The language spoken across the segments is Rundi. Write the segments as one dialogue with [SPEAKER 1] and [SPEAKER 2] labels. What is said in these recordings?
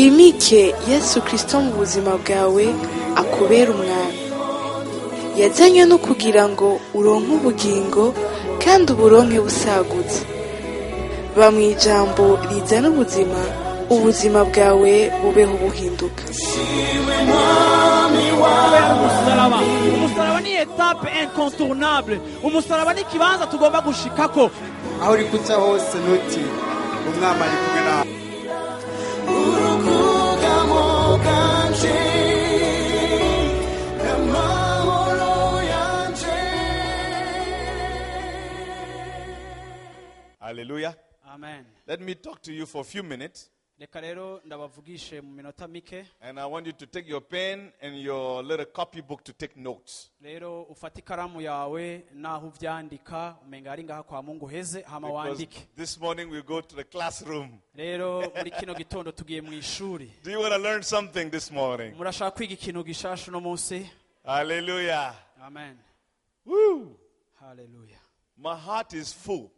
[SPEAKER 1] Wimike Yesu Kristo mu buzima bwawe, akubera umwami. Yazanywe no kugira ngo uronke ubugingo kandi uburonke busagutse. Ba mu ijambo rizana ubuzima, ubuzima bwawe bubeho buhinduka.
[SPEAKER 2] Kubera umusaraba, umusaraba ni étape incontournable. Umusaraba ni ikibanza tugomba gushikako.
[SPEAKER 3] Aho uri kuca hose, ntutinye, umwami ari kumwe nawe.
[SPEAKER 4] Urukugamo bwanje n'amahoro yanje.
[SPEAKER 5] Hallelujah.
[SPEAKER 2] Amen.
[SPEAKER 5] Let me talk to you for a few minutes.
[SPEAKER 2] Reka rero ndabavugishe mu minota mike.
[SPEAKER 5] And I want you to take your pen and your little copybook to take notes.
[SPEAKER 2] Rero ufate ikaramu yawe n'aho uvyandika, umenga ari ngaha kwa Mungu heze, hama
[SPEAKER 5] Because
[SPEAKER 2] wandike.
[SPEAKER 5] this morning we go to the classroom.
[SPEAKER 2] Rero muri kino gitondo tugiye mu ishuri.
[SPEAKER 5] Do you want to learn something this morning?
[SPEAKER 2] Murashaka kwiga ikintu gishasha uno munsi?
[SPEAKER 5] Hallelujah.
[SPEAKER 2] Amen.
[SPEAKER 5] Woo.
[SPEAKER 2] Haleluya.
[SPEAKER 5] My heart is full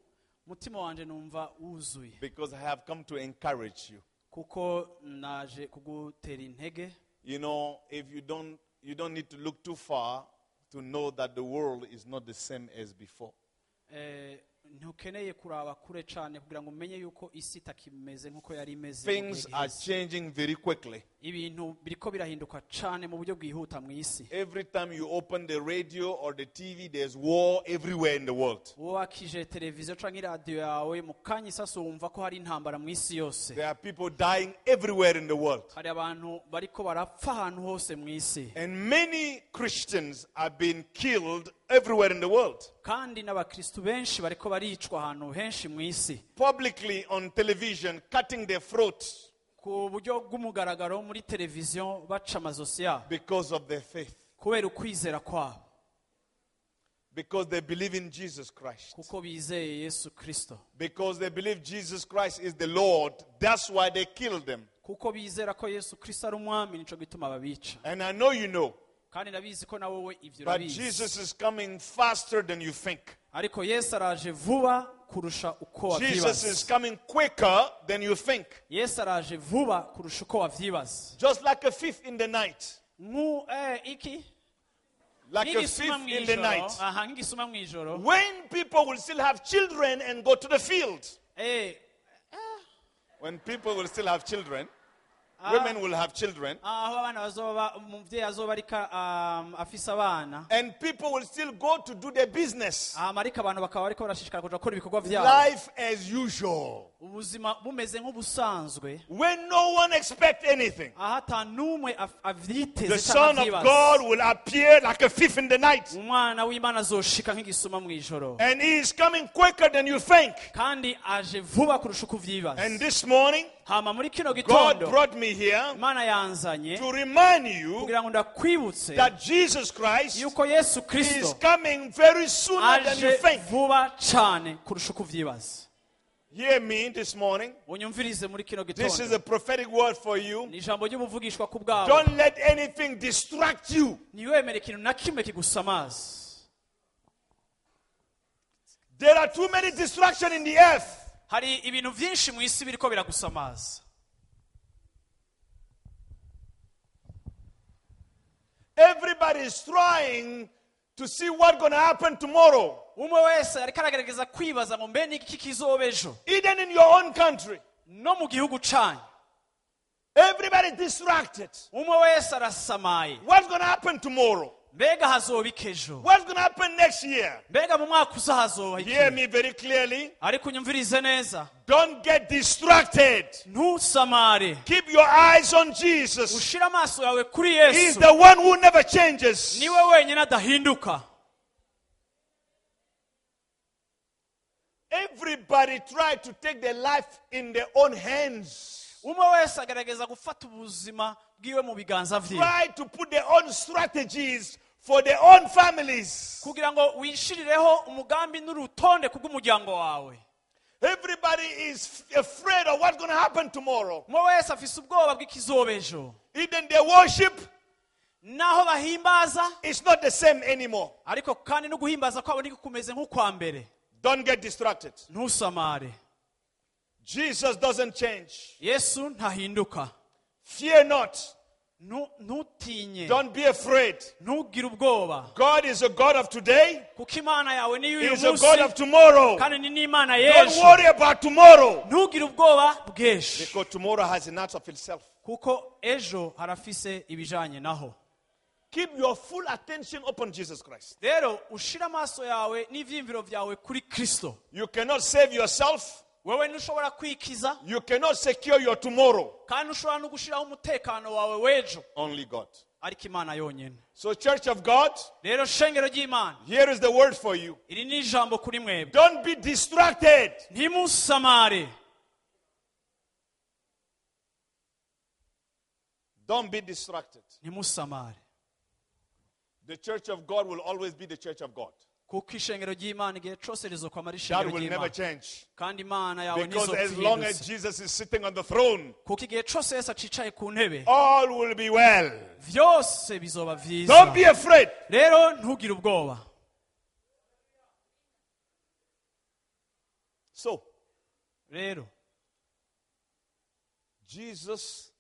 [SPEAKER 2] Umutima wanje numva wuzuye
[SPEAKER 5] because I have come to encourage you.
[SPEAKER 2] Kuko naje kugutera intege.
[SPEAKER 5] If you don't need to look too far to know that the world is not the same as before.
[SPEAKER 2] Ntukeneye kuraba kure cyane kugira ngo umenye yuko isi itakimeze nk'uko yari imeze mu gihe
[SPEAKER 5] Things are
[SPEAKER 2] giheze.
[SPEAKER 5] Changing very quickly.
[SPEAKER 2] Ibintu biriko birahinduka cyane mu buryo bwihuta mu isi.
[SPEAKER 5] Every time you open the radio or the TV, there's war everywhere in the world.
[SPEAKER 2] Wakije televiziyo cyangwa iradiyo yawe, mu kanya isasu wumva ko hari intambara mu isi yose.
[SPEAKER 5] There are people dying everywhere in the world.
[SPEAKER 2] Hari abantu bariko barapfa ahantu hose mu isi.
[SPEAKER 5] And many Christians are being killed everywhere in the world.
[SPEAKER 2] Kandi n'abakristu benshi bariko baricwa ahantu henshi mu isi.
[SPEAKER 5] Publicly on television, cutting their throats
[SPEAKER 2] Ku buryo bw'umugaragaro muri televiziyo baca amazosi yabo
[SPEAKER 5] because of their faith.
[SPEAKER 2] Kubera ukwizera kwabo.
[SPEAKER 5] Because they believe in Jesus Christ.
[SPEAKER 2] Kuko bizeye Yesu Kristo.
[SPEAKER 5] Because they believe Jesus Christ is the Lord. That's why they killed them.
[SPEAKER 2] Kuko bizera ko Yesu Kristo ari umwami, nico gituma babica.
[SPEAKER 5] And I know you know.
[SPEAKER 2] Kandi ndabizi ko na wowe ivyo
[SPEAKER 5] But
[SPEAKER 2] urabizi.
[SPEAKER 5] Jesus is coming faster than you think.
[SPEAKER 2] Ariko Yesu araje vuba kurusha uko
[SPEAKER 5] Jesus is
[SPEAKER 2] wavyibaza.
[SPEAKER 5] Coming quicker than you think.
[SPEAKER 2] Yesu araje vuba kurusha uko wavyibaza.
[SPEAKER 5] Just like a thief in the night.
[SPEAKER 2] Nku iki
[SPEAKER 5] Like a
[SPEAKER 2] Nk'igisuma
[SPEAKER 5] thief in the
[SPEAKER 2] mw'ijoro,
[SPEAKER 5] night.
[SPEAKER 2] aha, nk'igisuma mw'ijoro.
[SPEAKER 5] When people will still have children and go to the field. When people will still have children, women will have children,
[SPEAKER 2] Aho abana bazoba, umuvyeyi azoba ariko afise abana,
[SPEAKER 5] and people will still go to do their business.
[SPEAKER 2] Hama ariko abantu bakaba bariko barashishikara kuja gukora ibikorwa vyabo.
[SPEAKER 5] Life as usual.
[SPEAKER 2] Ubuzima bumeze nk'ubusanzwe.
[SPEAKER 5] When no one expects anything,
[SPEAKER 2] Aho ata n'umwe avyiteze
[SPEAKER 5] the
[SPEAKER 2] canke
[SPEAKER 5] Son of
[SPEAKER 2] avyibaza.
[SPEAKER 5] God will appear like a thief in the night.
[SPEAKER 2] Umwana w'Imana azoshika nk'igisuma mw'ijoro.
[SPEAKER 5] And he is coming quicker than you think.
[SPEAKER 2] Kandi aje vuba kurusha uko uvyibaza.
[SPEAKER 5] And this morning,
[SPEAKER 2] Hama muri kino
[SPEAKER 5] God
[SPEAKER 2] gitondo,
[SPEAKER 5] brought me here
[SPEAKER 2] Imana yanzanye
[SPEAKER 5] to remind you
[SPEAKER 2] kugira ngo ndakwibutse
[SPEAKER 5] that Jesus Christ
[SPEAKER 2] yuko Yesu
[SPEAKER 5] is
[SPEAKER 2] Kristo
[SPEAKER 5] coming very sooner than you
[SPEAKER 2] aje
[SPEAKER 5] think.
[SPEAKER 2] Vuba cane kurusha uko uvyibaza.
[SPEAKER 5] Hear me this morning.
[SPEAKER 2] Unyumvirize muri kino
[SPEAKER 5] This is
[SPEAKER 2] gitondo.
[SPEAKER 5] a prophetic word for you.
[SPEAKER 2] Ni ijambo ry'ubuvugishwa ku bwawe.
[SPEAKER 5] Don't let anything distract you.
[SPEAKER 2] Ntiwemere ikintu na kimwe kigusamaza.
[SPEAKER 5] There are too many distractions in the earth.
[SPEAKER 2] Hari ibintu byinshi mu isi biriko biragusamaza.
[SPEAKER 5] Everybody is trying to see what's going to happen tomorrow.
[SPEAKER 2] Umwe wese ariko aragerageza kwibaza ngo mbe ni iki kizoba ejo.
[SPEAKER 5] Even in your own country.
[SPEAKER 2] No mu gihugu canyu.
[SPEAKER 5] Everybody is distracted.
[SPEAKER 2] Umwe wese arasamaye.
[SPEAKER 5] What's going to happen tomorrow?
[SPEAKER 2] Mbega hazoba iki ejo?
[SPEAKER 5] What's going to happen next year?
[SPEAKER 2] Mbega mu mwaka uza hazoba iki?
[SPEAKER 5] Hear me very clearly.
[SPEAKER 2] Ariko unyumvirize neza.
[SPEAKER 5] Don't get distracted.
[SPEAKER 2] Ntusamare.
[SPEAKER 5] Keep your eyes on Jesus.
[SPEAKER 2] Ushire amaso yawe kuri
[SPEAKER 5] He's
[SPEAKER 2] Yesu.
[SPEAKER 5] the one who never changes.
[SPEAKER 2] Niwe wenyine adahinduka.
[SPEAKER 5] Everybody tried to take their life in their own hands.
[SPEAKER 2] Umwe wese agerageza gufata ubuzima bwiwe mu biganza vyiwe.
[SPEAKER 5] Try to put their own strategies for their own families.
[SPEAKER 2] Kugira ngo wishirireho umugambi n'urutonde kubw'umuryango wawe.
[SPEAKER 5] Everybody is afraid of what's going to happen tomorrow.
[SPEAKER 2] Umwe wese afise ubwoba bw'ikizoba ejo.
[SPEAKER 5] Even their worship
[SPEAKER 2] Naho bahimbaza,
[SPEAKER 5] is not the same anymore.
[SPEAKER 2] Ariko kandi no guhimbaza kwabo niko kumeze nk'ukwa mbere.
[SPEAKER 5] Don't get distracted.
[SPEAKER 2] Ntusamare.
[SPEAKER 5] Jesus doesn't change.
[SPEAKER 2] Yesu ntahinduka.
[SPEAKER 5] Fear not.
[SPEAKER 2] Ntutinye.
[SPEAKER 5] Don't be afraid.
[SPEAKER 2] Ntugire ubwoba.
[SPEAKER 5] God is a God of today.
[SPEAKER 2] Kuko Imana yawe niyo
[SPEAKER 5] He
[SPEAKER 2] uyu
[SPEAKER 5] is a God
[SPEAKER 2] munsi
[SPEAKER 5] of tomorrow.
[SPEAKER 2] kandi ni n'Imana
[SPEAKER 5] Don't
[SPEAKER 2] y'ejo.
[SPEAKER 5] worry about tomorrow.
[SPEAKER 2] Ntugire ubwoba bw'ejo.
[SPEAKER 5] Because tomorrow has enough of itself.
[SPEAKER 2] Kuko ejo harafise ibijanye naho.
[SPEAKER 5] Keep your full attention upon Jesus Christ.
[SPEAKER 2] Rero ushire amaso yawe n'ivyiyumviro vyawe kuri Kristo.
[SPEAKER 5] You cannot save yourself.
[SPEAKER 2] Wewe ntushobora kwikiza.
[SPEAKER 5] You cannot secure your tomorrow.
[SPEAKER 2] Kandi ushobora no gushiraho umutekano wawe w'ejo.
[SPEAKER 5] Only God.
[SPEAKER 2] Ariko Imana yonyene.
[SPEAKER 5] So, Church of God,
[SPEAKER 2] Rero shengero ry'Imana,
[SPEAKER 5] here is the word for you.
[SPEAKER 2] iri ni ijambo kuri mwebwe.
[SPEAKER 5] Don't be distracted.
[SPEAKER 2] Ntimusamare.
[SPEAKER 5] Don't be distracted.
[SPEAKER 2] Ntimusamare.
[SPEAKER 5] The church of God will always be the church of God.
[SPEAKER 2] Kuko ishengero ry'Imana igihe cose rizokwama ari
[SPEAKER 5] That
[SPEAKER 2] ishengero
[SPEAKER 5] will never
[SPEAKER 2] ry'Imana.
[SPEAKER 5] change.
[SPEAKER 2] Kandi Imana yawe
[SPEAKER 5] Because as long as
[SPEAKER 2] ntizopfa.
[SPEAKER 5] Jesus is sitting on the throne,
[SPEAKER 2] Kuko igihe cose Yesu acicaye ku ntebe,
[SPEAKER 5] all will be well.
[SPEAKER 2] vyose bizoba vyiza.
[SPEAKER 5] Don't be afraid.
[SPEAKER 2] Rero ntugire ubwoba.
[SPEAKER 5] So,
[SPEAKER 2] Rero
[SPEAKER 5] Jesus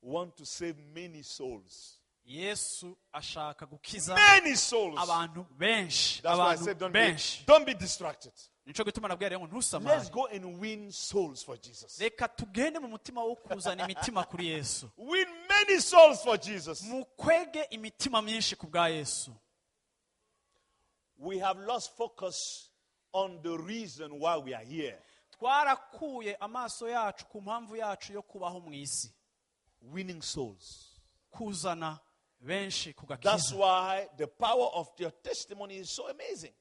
[SPEAKER 5] wants to save many souls.
[SPEAKER 2] Yesu ashaka gukiza
[SPEAKER 5] Many souls.
[SPEAKER 2] abantu benshi.
[SPEAKER 5] That's why I
[SPEAKER 2] Abantu
[SPEAKER 5] said
[SPEAKER 2] benshi.
[SPEAKER 5] don't be distracted.
[SPEAKER 2] Nico gituma nabwiye rero ngo ntusamare.
[SPEAKER 5] Let's go and win souls for Jesus.
[SPEAKER 2] Reka tugende mu mutima wo kuzana imitima kuri Yesu.
[SPEAKER 5] Win many souls for Jesus.
[SPEAKER 2] Mukwege imitima myinshi ku bwa Yesu.
[SPEAKER 5] We have lost focus on the reason why we are here.
[SPEAKER 2] Twarakuye amaso yacu ku mpamvu yacu yo kubaho mu isi.
[SPEAKER 5] Winning souls.
[SPEAKER 2] Kuzana benshi ku
[SPEAKER 5] That's
[SPEAKER 2] gakiza.
[SPEAKER 5] why the power of your testimony is so amazing.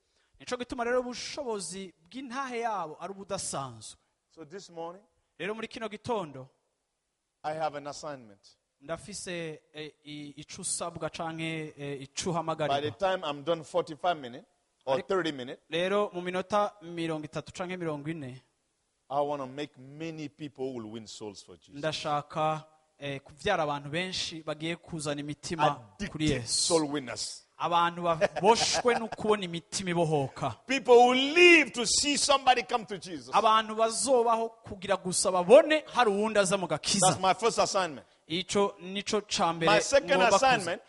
[SPEAKER 2] Nico gituma rero ubushobozi bw'intahe yabo ari ubudasanzwe.
[SPEAKER 5] So this morning,
[SPEAKER 2] Rero muri kino gitondo
[SPEAKER 5] I have an assignment.
[SPEAKER 2] ndafise ico usabwa canke ico
[SPEAKER 5] By the
[SPEAKER 2] uhamagarirwa.
[SPEAKER 5] time I'm done 45 minutes or 30 minutes,
[SPEAKER 2] Rero mu minota 30 canke 40
[SPEAKER 5] I want to make many people who will win souls for Jesus.
[SPEAKER 2] ndashaka kuvyara abantu benshi bagiye kuzana imitima kuri
[SPEAKER 5] Addicted
[SPEAKER 2] Yesu.
[SPEAKER 5] soul winners.
[SPEAKER 2] Abantu baboshwe no kubona imitima ibohoka.
[SPEAKER 5] People who live to see somebody come to Jesus.
[SPEAKER 2] Abantu bazobaho kugira gusa babone hari uwundi aza mu gakiza.
[SPEAKER 5] That's my first assignment.
[SPEAKER 2] Ico nico ca mbere
[SPEAKER 5] My second
[SPEAKER 2] ngomba kuza.
[SPEAKER 5] assignment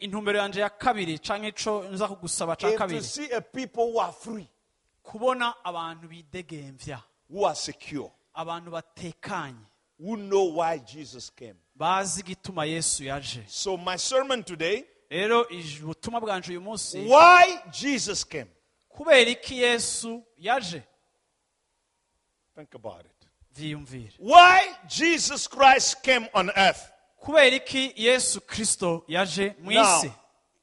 [SPEAKER 2] Intumbero yanje ya kabiri canke ico nza kugusaba ca
[SPEAKER 5] is to
[SPEAKER 2] kabiri,
[SPEAKER 5] see a people who are free,
[SPEAKER 2] kubona abantu bidegemvya,
[SPEAKER 5] who are secure,
[SPEAKER 2] abantu batekanye,
[SPEAKER 5] who know why Jesus came.
[SPEAKER 2] bazi igituma Yesu yaje.
[SPEAKER 5] So my sermon today,
[SPEAKER 2] Rero ubutumwa bwanje uyu munsi,
[SPEAKER 5] why Jesus came.
[SPEAKER 2] kubera iki Yesu yaje?
[SPEAKER 5] Think about it.
[SPEAKER 2] Vyiyumvire.
[SPEAKER 5] Why Jesus Christ came on earth.
[SPEAKER 2] Kubera iki Yesu Kristo yaje mu
[SPEAKER 5] Now,
[SPEAKER 2] isi?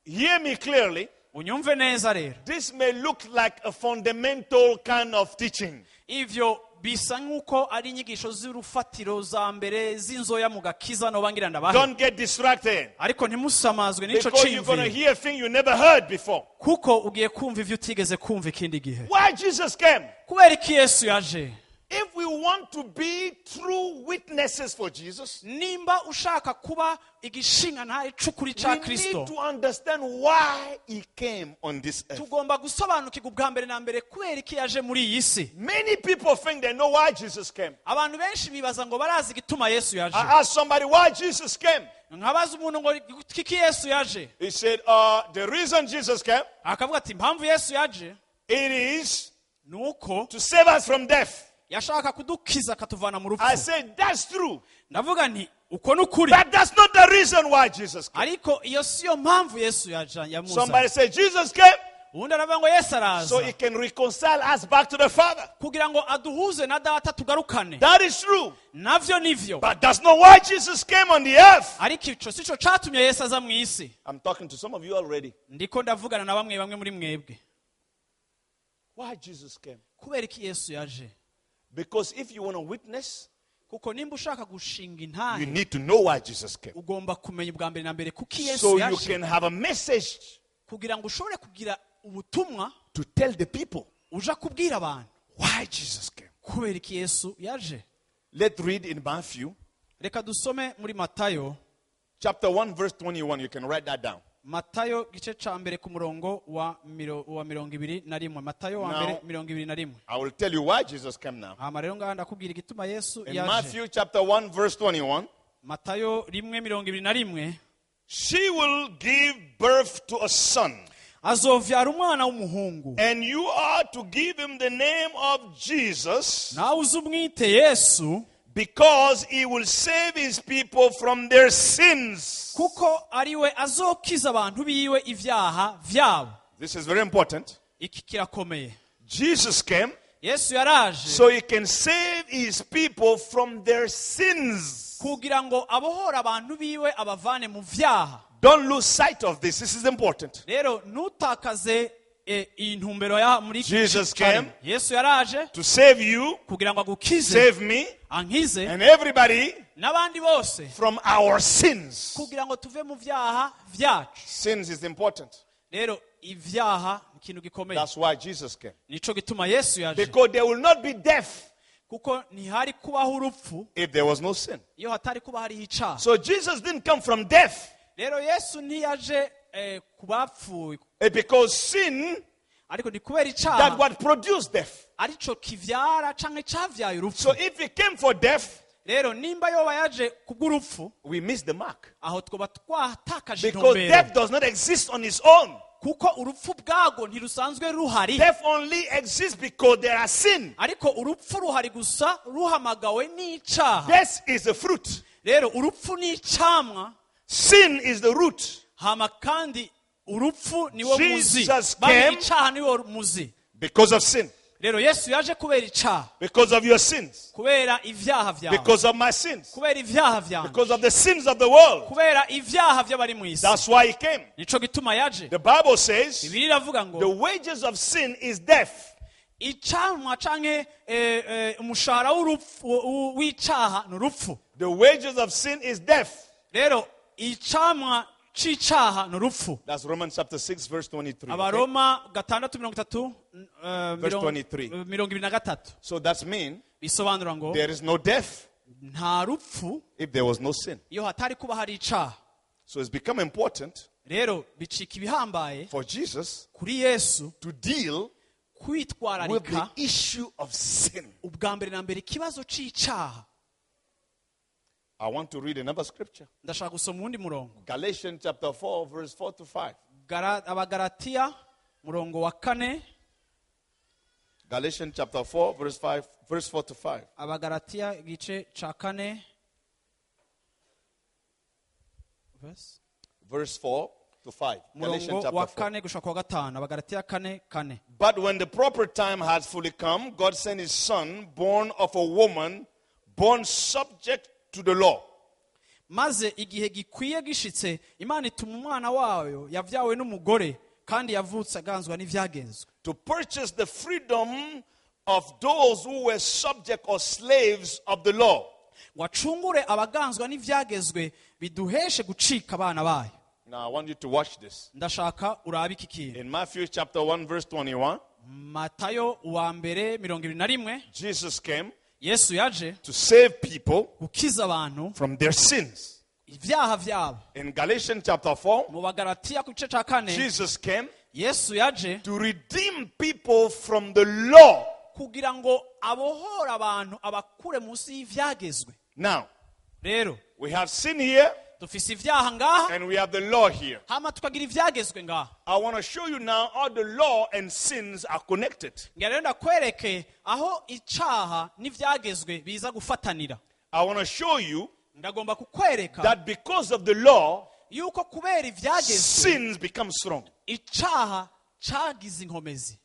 [SPEAKER 5] hear me clearly.
[SPEAKER 2] Unyumve neza rero.
[SPEAKER 5] This may look like a fundamental kind of teaching.
[SPEAKER 2] Ivyo bisa nk'uko ari inyigisho z'urufatiro za mbere z'inzoya mu gakiza noba ngira ndabahe.
[SPEAKER 5] Don't get distracted.
[SPEAKER 2] Ariko ntimusamazwe n'ico
[SPEAKER 5] Because you're going to
[SPEAKER 2] ciyumviro.
[SPEAKER 5] hear things you never heard before.
[SPEAKER 2] Kuko ugiye kumva ivyo utigeze kumva ikindi gihe.
[SPEAKER 5] Why Jesus came?
[SPEAKER 2] Kubera iki Yesu yaje?
[SPEAKER 5] If we want to be true witnesses for Jesus,
[SPEAKER 2] Nimba ushaka kuba igishinga ntahe c'ukuri ca
[SPEAKER 5] we
[SPEAKER 2] Kristo,
[SPEAKER 5] need to understand why he came on this earth.
[SPEAKER 2] tugomba gusobanukirwa ubwa mbere na mbere kubera iki yaje muri iyi si.
[SPEAKER 5] Many people think they know why Jesus came.
[SPEAKER 2] Abantu benshi bibaza ngo barazi igituma Yesu yaje.
[SPEAKER 5] I asked somebody why Jesus came.
[SPEAKER 2] Nkabaza umuntu ngo kiki Yesu yaje?
[SPEAKER 5] He said, the reason Jesus came,
[SPEAKER 2] Akavuga ati impamvu Yesu yaje
[SPEAKER 5] it is
[SPEAKER 2] nuko
[SPEAKER 5] to save us from death.
[SPEAKER 2] yashaka kudukiza akatuvana mu
[SPEAKER 5] I
[SPEAKER 2] rupfu.
[SPEAKER 5] said, that's true.
[SPEAKER 2] Ndavuga nti uko ni ukuri.
[SPEAKER 5] But that's not the reason why Jesus came.
[SPEAKER 2] Ariko iyo siyo mpamvu Yesu yaje yamuzanye.
[SPEAKER 5] Somebody said, Jesus came
[SPEAKER 2] Uwundi aravuga ngo Yesu araza
[SPEAKER 5] so he can reconcile us back to the Father.
[SPEAKER 2] kugira ngo aduhuze na data tugarukane.
[SPEAKER 5] That is true.
[SPEAKER 2] Navyo nivyo.
[SPEAKER 5] But that's not why Jesus came on the earth.
[SPEAKER 2] Ariko ico sico catumye Yesu aza mu isi.
[SPEAKER 5] I'm talking to some of you already.
[SPEAKER 2] Ndiko ndavugana na bamwe bamwe muri mwebwe.
[SPEAKER 5] Why Jesus came?
[SPEAKER 2] Kubera iki Yesu yaje?
[SPEAKER 5] Because if you want to witness,
[SPEAKER 2] Kuko nimba ushaka gushinga
[SPEAKER 5] you
[SPEAKER 2] intahe,
[SPEAKER 5] need to know why Jesus came.
[SPEAKER 2] ugomba kumenya ubwa mbere na mbere kuki Yesu
[SPEAKER 5] So you
[SPEAKER 2] yaje,
[SPEAKER 5] can have a message
[SPEAKER 2] kugira ngo ushobore kugira ubutumwa
[SPEAKER 5] to tell the people
[SPEAKER 2] uja kubwira abantu
[SPEAKER 5] why Jesus came.
[SPEAKER 2] kubera iki Yesu yaje.
[SPEAKER 5] Let's read in Matthew
[SPEAKER 2] Reka dusome muri Matayo,
[SPEAKER 5] chapter 1, verse 21. You can write that down.
[SPEAKER 2] Matayo gice ca mbere ku murongo wa 21. Matayo wa mbere 21.
[SPEAKER 5] I will tell you why Jesus came now.
[SPEAKER 2] Hama rero ngaha ndakubwira igituma Yesu
[SPEAKER 5] In
[SPEAKER 2] yaje.
[SPEAKER 5] Matthew chapter 1, verse 21,
[SPEAKER 2] Matayo 1:21.
[SPEAKER 5] She will give birth to a son,
[SPEAKER 2] Azovyara umwana w'umuhungu,
[SPEAKER 5] and you are to give him the name of Jesus,
[SPEAKER 2] nawe uze umwite Yesu,
[SPEAKER 5] because he will save his people from their sins.
[SPEAKER 2] Kuko ari we azokiza abantu biwe ivyaha vyabo.
[SPEAKER 5] This is very important.
[SPEAKER 2] Iki kirakomeye.
[SPEAKER 5] Jesus came
[SPEAKER 2] Yesu yaraje
[SPEAKER 5] so he can save his people from their sins.
[SPEAKER 2] Kugira ngo abohore abantu biwe abavane mu vyaha.
[SPEAKER 5] Don't lose sight of this. This is important.
[SPEAKER 2] Rero ntutakaze iyi ntumbero ya muri iki
[SPEAKER 5] Jesus
[SPEAKER 2] gice.
[SPEAKER 5] Came
[SPEAKER 2] Yesu yaraje
[SPEAKER 5] to save you,
[SPEAKER 2] kugira ngo agukize,
[SPEAKER 5] save me,
[SPEAKER 2] ankize,
[SPEAKER 5] and everybody
[SPEAKER 2] n'abandi bose
[SPEAKER 5] from our sins.
[SPEAKER 2] Kugira ngo tuve mu vyaha vyacu.
[SPEAKER 5] Sins is important.
[SPEAKER 2] Rero ivyaha ni ikintu gikomeye.
[SPEAKER 5] That's why Jesus came.
[SPEAKER 2] Nico gituma Yesu yaje.
[SPEAKER 5] Because there will not be death
[SPEAKER 2] Kuko ntihari kubaho urupfu
[SPEAKER 5] if there was no sin.
[SPEAKER 2] Iyo hatari kuba hariho icaha.
[SPEAKER 5] So Jesus didn't come from death.
[SPEAKER 2] Rero Yesu ntiyaje ku bapfuye.
[SPEAKER 5] Because sin
[SPEAKER 2] Ariko ni kubera
[SPEAKER 5] that
[SPEAKER 2] icaha
[SPEAKER 5] what produced death.
[SPEAKER 2] Arico kivyara canke cavyaye urupfu.
[SPEAKER 5] So if he came for death,
[SPEAKER 2] Rero nimba yoba yaje kubw'urupfu,
[SPEAKER 5] we miss the mark.
[SPEAKER 2] Aho twoba twatakaje
[SPEAKER 5] Because
[SPEAKER 2] intumbero.
[SPEAKER 5] death does not exist on its own.
[SPEAKER 2] Kuko urupfu bwarwo ntirusanzwe ruhari.
[SPEAKER 5] Death only exists because there are sin.
[SPEAKER 2] Ariko urupfu ruhari gusa ruhamagawe n'icaha.
[SPEAKER 5] Death is the fruit.
[SPEAKER 2] Rero urupfu ni icamwa.
[SPEAKER 5] Sin is the root.
[SPEAKER 2] Hama kandi urupfu niwo muzi.
[SPEAKER 5] Jesus
[SPEAKER 2] Bamwe
[SPEAKER 5] came
[SPEAKER 2] icaha niwo muzi.
[SPEAKER 5] because of sin.
[SPEAKER 2] Rero Yesu yaje kubera icaha.
[SPEAKER 5] Because of your sins.
[SPEAKER 2] Kubera ivyaha vyawe.
[SPEAKER 5] Because of my sins.
[SPEAKER 2] Kubera ivyaha vyanjye.
[SPEAKER 5] Because of the sins of the world.
[SPEAKER 2] Kubera ivyaha vy'abari mu isi.
[SPEAKER 5] That's why he came.
[SPEAKER 2] Nico gituma yaje.
[SPEAKER 5] The Bible says
[SPEAKER 2] Bibiliya iravuga ngo
[SPEAKER 5] the wages of sin is death.
[SPEAKER 2] Icamwa canke umushahara w'urupfu w'icaha ni urupfu.
[SPEAKER 5] The wages of sin is death.
[SPEAKER 2] Rero icamwa c'icaha ni urupfu.
[SPEAKER 5] That's Romans chapter 6, verse 23. Okay?
[SPEAKER 2] Abaroma 6:30
[SPEAKER 5] Verse 23.
[SPEAKER 2] 23.
[SPEAKER 5] So that means
[SPEAKER 2] Bisobanura ngo
[SPEAKER 5] there is no death
[SPEAKER 2] nta rupfu
[SPEAKER 5] if there was no sin.
[SPEAKER 2] Iyo hatari kuba hari icaha.
[SPEAKER 5] So it's become important
[SPEAKER 2] Rero bicika ibihambaye
[SPEAKER 5] for Jesus
[SPEAKER 2] kuri Yesu
[SPEAKER 5] to deal with
[SPEAKER 2] kwitwararika
[SPEAKER 5] the issue of sin.
[SPEAKER 2] Ubwa mbere na mbere ikibazo c'icaha.
[SPEAKER 5] I want to read another scripture.
[SPEAKER 2] Ndashaka gusoma uwundi murongo.
[SPEAKER 5] Galatians chapter 4, verse 4 to 5.
[SPEAKER 2] Abagalatiya murongo wa 4.
[SPEAKER 5] Galatians chapter 4, verse 5, verse 4 to 5.
[SPEAKER 2] Abagalatiya igice ca 4. Verse?
[SPEAKER 5] Verse 4 to 5. Galatians
[SPEAKER 2] Murongo
[SPEAKER 5] chapter
[SPEAKER 2] wa
[SPEAKER 5] 4.
[SPEAKER 2] 4 gushika kuwa 5. Abagalatiya 4:4.
[SPEAKER 5] But when the proper time had fully come, God sent his son, born of a woman, born subject to the law.
[SPEAKER 2] Maze igihe gikwiye gishitse Imana ituma umwana wayo yavyawe n'umugore kandi yavutse aganzwa n'ivyagezwe.
[SPEAKER 5] To purchase the freedom of those who were subject or slaves of the law.
[SPEAKER 2] Ngo acungure abaganzwa n'ivyagezwe biduheshe gucika abana bayo.
[SPEAKER 5] Now I want you to watch this.
[SPEAKER 2] Ndashaka urabe iki kintu.
[SPEAKER 5] In Matthew chapter 1, verse 21,
[SPEAKER 2] Matayo wa mbere 21,
[SPEAKER 5] Jesus came
[SPEAKER 2] Yesu yaje
[SPEAKER 5] to save people
[SPEAKER 2] gukiza abantu
[SPEAKER 5] from their sins.
[SPEAKER 2] Ibyaha byabo.
[SPEAKER 5] In Galatians chapter 4,
[SPEAKER 2] Mu Bagalatiya ku gice cya 4,
[SPEAKER 5] Jesus came
[SPEAKER 2] Yesu yaje
[SPEAKER 5] to redeem people from the law.
[SPEAKER 2] Kugira ngo abohore abantu abakure munsi y'ivyagezwe.
[SPEAKER 5] Now,
[SPEAKER 2] Rero
[SPEAKER 5] we have sin here
[SPEAKER 2] dufise ivyaha ngaha
[SPEAKER 5] and we have the law here.
[SPEAKER 2] hama tukagira ivyagezwe ngaha.
[SPEAKER 5] I want to show you now how the law and sins are connected.
[SPEAKER 2] Ngira rero ndakwereke aho icaha n'ivyagezwe biza gufatanira.
[SPEAKER 5] I want to show you
[SPEAKER 2] Ndagomba kukwereka
[SPEAKER 5] that because of the law,
[SPEAKER 2] yuko kubera ivyagezwe
[SPEAKER 5] sins become strong.
[SPEAKER 2] Icaha cagize inkomezi.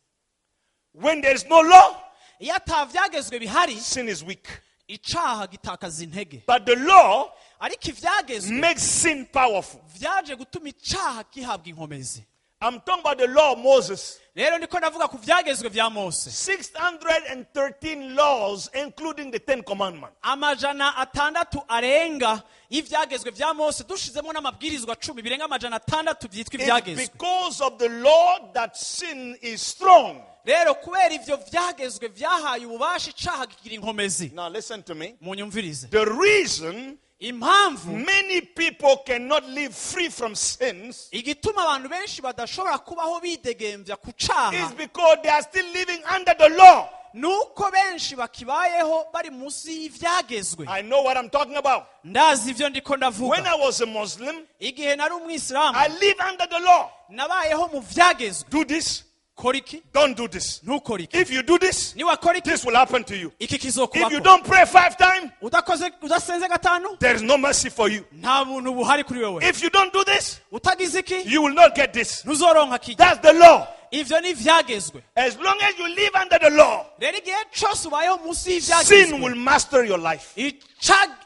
[SPEAKER 5] When there is no law,
[SPEAKER 2] Iyo ata vyagezwe bihari,
[SPEAKER 5] sin is weak.
[SPEAKER 2] Icaha gitakaza intege.
[SPEAKER 5] But the law
[SPEAKER 2] Ariko ivyagezwe
[SPEAKER 5] makes sin powerful.
[SPEAKER 2] Vyaje gutuma icaha gihabwa inkomezi.
[SPEAKER 5] I'm talking about the law of Moses.
[SPEAKER 2] Rero ndiko ndavuga ku vyagezwe vya Mose.
[SPEAKER 5] 613 laws, including the Ten Commandments.
[SPEAKER 2] 600 arenga y'ivyagezwe vya Mose dushizemo n'amabwirizwa 10 birenga 600 vyitwa
[SPEAKER 5] It's
[SPEAKER 2] ivyagezwe.
[SPEAKER 5] because of the law that sin is strong.
[SPEAKER 2] Rero kubera ivyo vyagezwe vyahaye ububasha icaha kigira inkomezi.
[SPEAKER 5] Now listen to me.
[SPEAKER 2] Munyumvirize.
[SPEAKER 5] The reason
[SPEAKER 2] Impamvu
[SPEAKER 5] many people cannot live free from sins
[SPEAKER 2] igituma abantu benshi badashobora kubaho bidegemvya ku caha
[SPEAKER 5] is because they are still living under the law.
[SPEAKER 2] Nuko benshi bakibayeho bari munsi y'ivyagezwe.
[SPEAKER 5] I know what I'm talking about.
[SPEAKER 2] Ndazi ivyo ndiko
[SPEAKER 5] When
[SPEAKER 2] ndavuga.
[SPEAKER 5] I was a Muslim,
[SPEAKER 2] Igihe nari umwisilamu,
[SPEAKER 5] I live under the law.
[SPEAKER 2] Nabayeho mu vyagezwe.
[SPEAKER 5] Do this,
[SPEAKER 2] Kora iki,
[SPEAKER 5] don't do this.
[SPEAKER 2] ntukore iki.
[SPEAKER 5] If you do this,
[SPEAKER 2] Niwakora iki,
[SPEAKER 5] this will happen to you.
[SPEAKER 2] iki
[SPEAKER 5] If you
[SPEAKER 2] kizokubako.
[SPEAKER 5] don't pray 5 times,
[SPEAKER 2] Udakoze, udasenze gatanu,
[SPEAKER 5] there is no mercy for you.
[SPEAKER 2] Nta buntu buhari kuri wewe.
[SPEAKER 5] If you don't do this,
[SPEAKER 2] Utagize iki,
[SPEAKER 5] you will not get this.
[SPEAKER 2] ntuzoronka kijya.
[SPEAKER 5] That's the law.
[SPEAKER 2] Ivyo ni ivyagezwe.
[SPEAKER 5] As long as you live under the law,
[SPEAKER 2] Rero igihe cose ubayeho munsi
[SPEAKER 5] sin will
[SPEAKER 2] y'ivyagezwe,
[SPEAKER 5] master your life.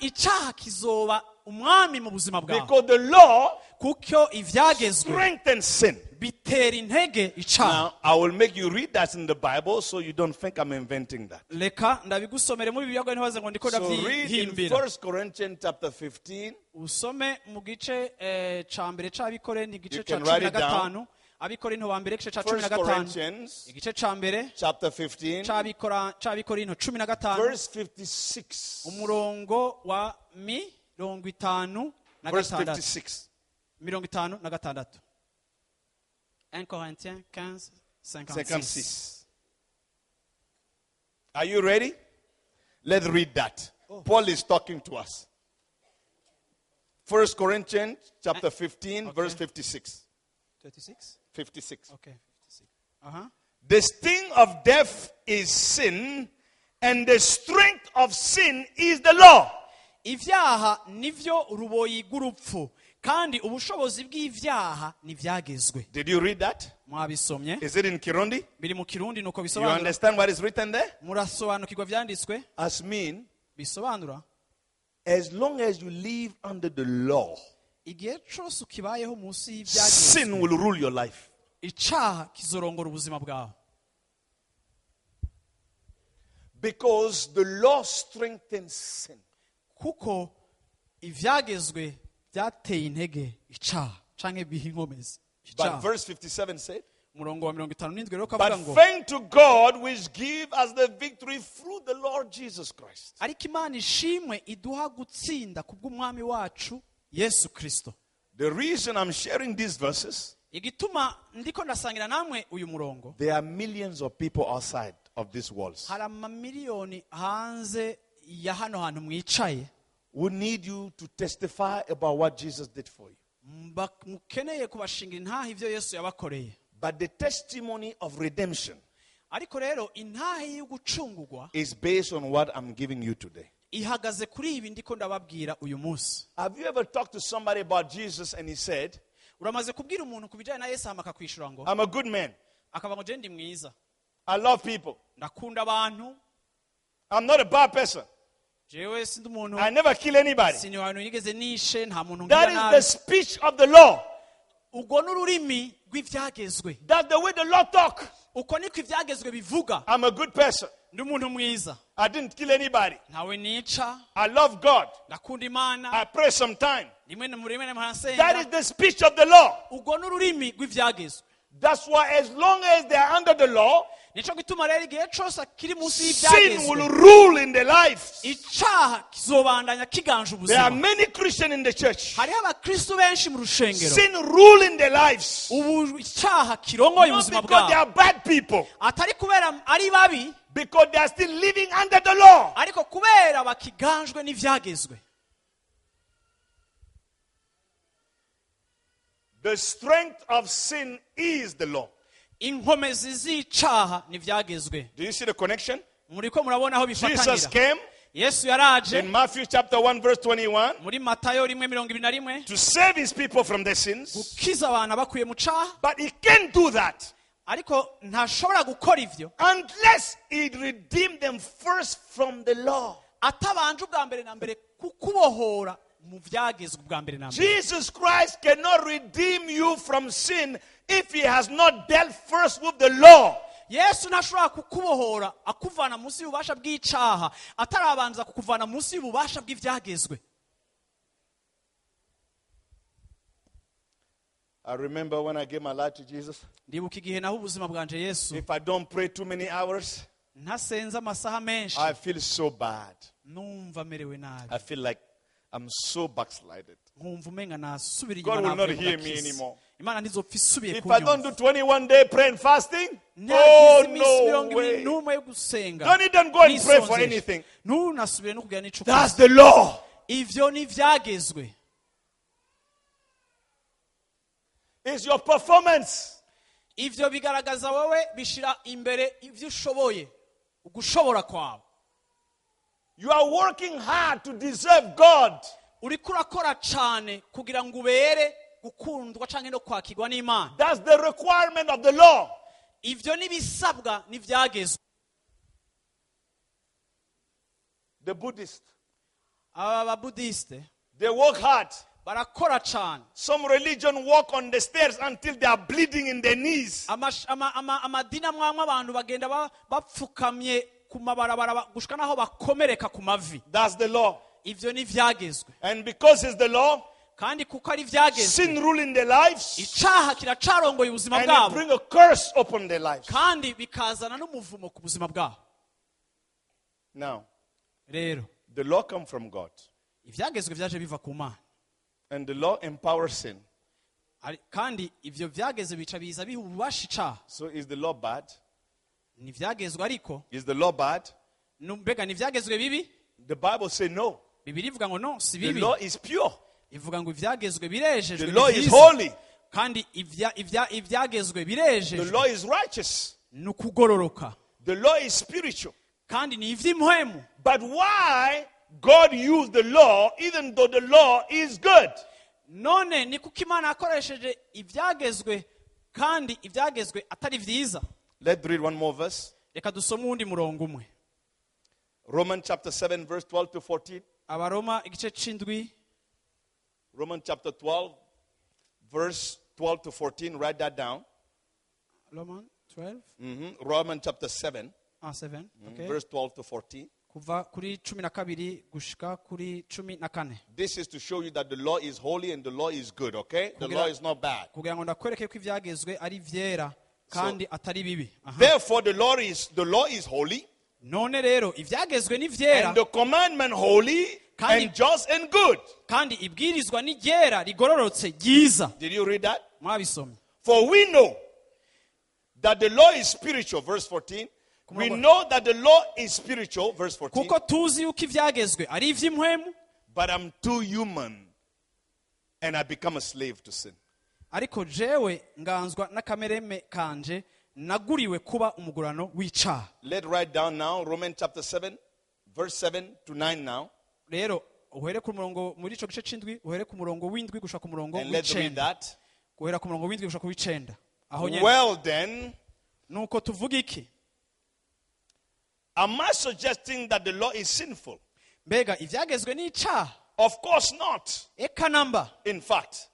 [SPEAKER 2] Icaha kizoba umwami mu buzima bwawe.
[SPEAKER 5] Because the law
[SPEAKER 2] Kuko ivyagezwe
[SPEAKER 5] strengthens sin.
[SPEAKER 2] Bitera intege icaha.
[SPEAKER 5] Now, I will make you read that in the Bible so you don't think I'm inventing that.
[SPEAKER 2] Reka ndabigusomere muri bibiliya ntibaze ngo ndiko
[SPEAKER 5] So read in
[SPEAKER 2] ndavyihimbira.
[SPEAKER 5] 1 Corinthians chapter 15.
[SPEAKER 2] Usome mu gice ca mbere c'Abikorintho, igice
[SPEAKER 5] You
[SPEAKER 2] ca
[SPEAKER 5] can
[SPEAKER 2] cumi
[SPEAKER 5] write
[SPEAKER 2] na
[SPEAKER 5] it down.
[SPEAKER 2] gatanu. Abikorinto ba mbere, igice ca cumi na
[SPEAKER 5] 1
[SPEAKER 2] gatanu.
[SPEAKER 5] Corinthians
[SPEAKER 2] Igice ca mbere
[SPEAKER 5] chapter 15,
[SPEAKER 2] c'Abikorinto 15,
[SPEAKER 5] verse 56.
[SPEAKER 2] umurongo wa 56.
[SPEAKER 5] Verse 56.
[SPEAKER 2] 56. 1 Corinthiens 15 56.
[SPEAKER 5] 56. Are you ready? Let's read that. Paul is talking to us. 1 Corinthians chapter 15, verse 56.
[SPEAKER 2] 36?
[SPEAKER 5] 56.
[SPEAKER 2] Okay, 56. Uh-huh.
[SPEAKER 5] The sting of death is sin, and the strength of sin is the law.
[SPEAKER 2] Ivyaha nivyo uruboyi rw'urupfu, kandi ubushobozi bw'ivyaha ntivyagezwe.
[SPEAKER 5] Did you read that?
[SPEAKER 2] Mwabisomye?
[SPEAKER 5] Is it in Kirundi?
[SPEAKER 2] Biri mu Kirundi nuko
[SPEAKER 5] You
[SPEAKER 2] bisobanura.
[SPEAKER 5] understand what is written there?
[SPEAKER 2] Murasobanukirwa vyanditswe?
[SPEAKER 5] As mean,
[SPEAKER 2] Bisobanura,
[SPEAKER 5] as long as you live under the law,
[SPEAKER 2] igihe cose ukibayeho munsi
[SPEAKER 5] sin
[SPEAKER 2] y'ivyagezwe,
[SPEAKER 5] will rule your life.
[SPEAKER 2] Icaha kizorongora ubuzima bwawe.
[SPEAKER 5] Because the law strengthens sin.
[SPEAKER 2] Kuko ivyagezwe byateye intege icaha canke biha inkomezi
[SPEAKER 5] But
[SPEAKER 2] icaha.
[SPEAKER 5] verse 57 said,
[SPEAKER 2] Umurongo wa 57 rero
[SPEAKER 5] But
[SPEAKER 2] kavuga ngo,
[SPEAKER 5] thank to God which give us the victory through the Lord Jesus Christ.
[SPEAKER 2] Ariko Imana ishimwe iduha gutsinda kubw'umwami wacu Yesu Kristo.
[SPEAKER 5] The reason I'm sharing these verses,
[SPEAKER 2] Igituma ndiko ndasangira namwe uyu murongo,
[SPEAKER 5] there are millions of people outside of these walls
[SPEAKER 2] hari amamiliyoni hanze ya hano hantu mwicaye
[SPEAKER 5] who need you to testify about what Jesus did for you.
[SPEAKER 2] Mukeneye kubashingira intahe ivyo Yesu yabakoreye.
[SPEAKER 5] But the testimony of redemption
[SPEAKER 2] Ariko rero intahe yo gucungurwa
[SPEAKER 5] is based on what I'm giving you today.
[SPEAKER 2] Ihagaze kuri ibi ndiko ndababwira uyu munsi.
[SPEAKER 5] Have you ever talked to somebody about Jesus and he said,
[SPEAKER 2] Uramaze kubwira umuntu ku bijyanye na Yesu hama akakwishura ngo,
[SPEAKER 5] I'm a good man.
[SPEAKER 2] Akaba ngo je ndi mwiza.
[SPEAKER 5] I love people.
[SPEAKER 2] Ndakunda abantu.
[SPEAKER 5] I'm not a bad person.
[SPEAKER 2] Jewe sindi umuntu,
[SPEAKER 5] I never kill anybody.
[SPEAKER 2] sini wantu nigeze nishe, nta muntu
[SPEAKER 5] That
[SPEAKER 2] ngira
[SPEAKER 5] is
[SPEAKER 2] nabi.
[SPEAKER 5] the speech of the law.
[SPEAKER 2] Ubwo n'ururimi rw'ibyagezwe.
[SPEAKER 5] That's the way the law talk.
[SPEAKER 2] Uko niko ibyagezwe bivuga.
[SPEAKER 5] I'm a good person.
[SPEAKER 2] Ndi umuntu mwiza.
[SPEAKER 5] I didn't kill anybody.
[SPEAKER 2] Ntawe nica.
[SPEAKER 5] I love God.
[SPEAKER 2] Ndakunda Imana.
[SPEAKER 5] I pray sometime.
[SPEAKER 2] Rimwe na rimwe
[SPEAKER 5] That
[SPEAKER 2] nsenga.
[SPEAKER 5] is the speech of the law.
[SPEAKER 2] Ubwo n'ururimi rw'ibyagezwe.
[SPEAKER 5] That's why as long as they are under the law,
[SPEAKER 2] Nico gituma rero igihe cose kiri munsi
[SPEAKER 5] sin will
[SPEAKER 2] y'ibyagezwe,
[SPEAKER 5] rule in their lives.
[SPEAKER 2] Icaha kizobandanya kiganje
[SPEAKER 5] There are
[SPEAKER 2] ubuzima.
[SPEAKER 5] many Christians in the church.
[SPEAKER 2] Hariho abakristu benshi mu rushengero.
[SPEAKER 5] Sin rule in their lives.
[SPEAKER 2] Ubu icaha kirongoye
[SPEAKER 5] Not
[SPEAKER 2] ubuzima
[SPEAKER 5] because they
[SPEAKER 2] bwabo,
[SPEAKER 5] are bad people,
[SPEAKER 2] atari kubera ari babi,
[SPEAKER 5] because they are still living under the law.
[SPEAKER 2] Ariko kubera bakiganjwe n'ivyagezwe.
[SPEAKER 5] The strength of sin is the law.
[SPEAKER 2] Inkomezi z'icaha n'ivyagezwe.
[SPEAKER 5] Do you see the connection?
[SPEAKER 2] Muriko murabona aho
[SPEAKER 5] Jesus
[SPEAKER 2] bifatanira?
[SPEAKER 5] came
[SPEAKER 2] Yesu yaraje
[SPEAKER 5] in Matthew chapter 1, verse 21
[SPEAKER 2] muri Matayo 1:21
[SPEAKER 5] to save his people from their sins.
[SPEAKER 2] Gukiza abantu bakuye mu caha.
[SPEAKER 5] But he can't do that
[SPEAKER 2] Ariko ntashobora gukora ivyo
[SPEAKER 5] unless he redeemed them first from the law.
[SPEAKER 2] Atabanje ubwa mbere na mbere kukubohora mu vyagezwe ubwa mbere na mbere.
[SPEAKER 5] Jesus Christ cannot redeem you from sin if he has not dealt first with the law.
[SPEAKER 2] Yesu ntashobora kukubohora akuvana munsi y'ububasha bw'icaha atarabanza kukuvana munsi y'ububasha bw'ivyagezwe.
[SPEAKER 5] I remember when I gave my life to Jesus.
[SPEAKER 2] Ndibuka igihe naho ubuzima bwanje Yesu.
[SPEAKER 5] If I don't pray too many hours,
[SPEAKER 2] Ntasenze amasaha menshi,
[SPEAKER 5] I feel so bad.
[SPEAKER 2] Numva merewe nabi.
[SPEAKER 5] I feel like I'm so backslided.
[SPEAKER 2] Nkumva umenga nasubira
[SPEAKER 5] God
[SPEAKER 2] inyuma
[SPEAKER 5] will not
[SPEAKER 2] navuye mu
[SPEAKER 5] hear me
[SPEAKER 2] gakiza.
[SPEAKER 5] anymore.
[SPEAKER 2] Imana ntizopfa isubiye
[SPEAKER 5] If I don't
[SPEAKER 2] kunyumva
[SPEAKER 5] do 21 day prayer and fasting, oh
[SPEAKER 2] ntagize iminsi
[SPEAKER 5] no
[SPEAKER 2] mirongo ibiri
[SPEAKER 5] way.
[SPEAKER 2] n'umwe yo gusenga
[SPEAKER 5] Don't even go and pray for
[SPEAKER 2] nisonzeshe.
[SPEAKER 5] anything.
[SPEAKER 2] Ntunasubire no kugira n'ico
[SPEAKER 5] That's
[SPEAKER 2] ukoze.
[SPEAKER 5] the law.
[SPEAKER 2] Ivyo n'ivyagezwe.
[SPEAKER 5] It's your performance.
[SPEAKER 2] Ivyo bigaragaza wowe bishira imbere ivyo ushoboye ugushobora kwawe.
[SPEAKER 5] You are working hard to deserve God.
[SPEAKER 2] Uriko urakora cane kugira ngo ubere gukundwa canke no kwakirwa n'Imana.
[SPEAKER 5] That's the requirement of the law.
[SPEAKER 2] Ivyo n'ibisabwa n'ivyagezwe.
[SPEAKER 5] The Buddhists,
[SPEAKER 2] Aba babudiste
[SPEAKER 5] they work hard.
[SPEAKER 2] Barakora cane.
[SPEAKER 5] Some religion walk on the stairs until they are bleeding in their knees.
[SPEAKER 2] Amadini amwe amwe abantu bagenda bapfukamye ku mabarabara gushika naho bakomereka ku mavi.
[SPEAKER 5] That's the law.
[SPEAKER 2] Ivyo n'ivyagezwe.
[SPEAKER 5] And because it's the law,
[SPEAKER 2] kandi kuko ari ivyagezwe
[SPEAKER 5] sin rule in their lives
[SPEAKER 2] icaha kiracarongoye ubuzima
[SPEAKER 5] and it
[SPEAKER 2] bwabo
[SPEAKER 5] bring a curse upon their lives.
[SPEAKER 2] Kandi bikazana n'umuvumo ku buzima bwabo.
[SPEAKER 5] Now,
[SPEAKER 2] Rero
[SPEAKER 5] the law comes from God.
[SPEAKER 2] Ivyagezwe vyaje biva ku Mana.
[SPEAKER 5] And the law empowers sin.
[SPEAKER 2] Kandi ivyo vyagezwe bica biza biha ububasha icaha.
[SPEAKER 5] So is the law bad?
[SPEAKER 2] Ni ivyagezwe ariko
[SPEAKER 5] Is the law bad?
[SPEAKER 2] Mbega ni ivyagezwe bibi?
[SPEAKER 5] The Bible says no.
[SPEAKER 2] Bibiliya ivuga ngo no si
[SPEAKER 5] The
[SPEAKER 2] bibi.
[SPEAKER 5] law is pure.
[SPEAKER 2] Ivuga ngo ivyagezwe birejejwe
[SPEAKER 5] The
[SPEAKER 2] ni
[SPEAKER 5] law is
[SPEAKER 2] vyiza.
[SPEAKER 5] holy.
[SPEAKER 2] Kandi ivyagezwe
[SPEAKER 5] The
[SPEAKER 2] birejejwe
[SPEAKER 5] law is righteous.
[SPEAKER 2] Ni ukugororoka.
[SPEAKER 5] The law is spiritual.
[SPEAKER 2] Kandi ni ivy'impwemu.
[SPEAKER 5] But why God used the law even though the law is good?
[SPEAKER 2] None ni kuko Imana yakoresheje ibyagezwe kandi ibyagezwe atari vyiza.
[SPEAKER 5] Let's read one more verse.
[SPEAKER 2] Reka dusome uwundi murongo umwe.
[SPEAKER 5] Romans chapter 7, verse 12 to 14.
[SPEAKER 2] Abaroma igice c'indwi.
[SPEAKER 5] Romans chapter 12, verse 12 to 14. Write that down.
[SPEAKER 2] Roman 12.
[SPEAKER 5] Romans chapter 7,
[SPEAKER 2] Ah, 7. Okay.
[SPEAKER 5] verse 12 to 14.
[SPEAKER 2] Kuva kuri 12 gushika kuri 14.
[SPEAKER 5] This is to show you that the law is holy and the law is good, okay? The
[SPEAKER 2] Kugira-
[SPEAKER 5] law is not bad.
[SPEAKER 2] Kugira ngo ndakwereke ko ibyagezwe ari vyera kandi atari bibi. Aha.
[SPEAKER 5] Therefore, the law is holy,
[SPEAKER 2] None rero ibyagezwe ni vyera
[SPEAKER 5] and the commandment holy,
[SPEAKER 2] Kandi-
[SPEAKER 5] and just and good.
[SPEAKER 2] kandi ibwirizwa ni ryera rigororotse ryiza.
[SPEAKER 5] Did you read that?
[SPEAKER 2] Mwabisomye.
[SPEAKER 5] For we know that the law is spiritual, verse 14. We know that the law is spiritual, verse 14.
[SPEAKER 2] Kuko tuzi yuko ibyagezwe ari iby'impwemu
[SPEAKER 5] But I'm too human and I become a slave to sin.
[SPEAKER 2] Ariko jewe nganzwa n'akamereme kanje naguriwe kuba umugurano w'icaha.
[SPEAKER 5] Let's write down now Romans chapter 7, verse 7 to 9 now.
[SPEAKER 2] Rero uhere ku murongo muri ico gice c'indwi uhere ku murongo w'indwi gushika ku murongo
[SPEAKER 5] And let's read
[SPEAKER 2] w'icenda.
[SPEAKER 5] that.
[SPEAKER 2] Guhera ku murongo w'indwi gushika ku w'icenda aho nyene.
[SPEAKER 5] Well, then,
[SPEAKER 2] Nuko tuvuga iki?
[SPEAKER 5] Am I suggesting that the law is sinful?
[SPEAKER 2] Mbega ivyagezwe n'icaha?
[SPEAKER 5] Of course not.
[SPEAKER 2] Eka namba.
[SPEAKER 5] In fact,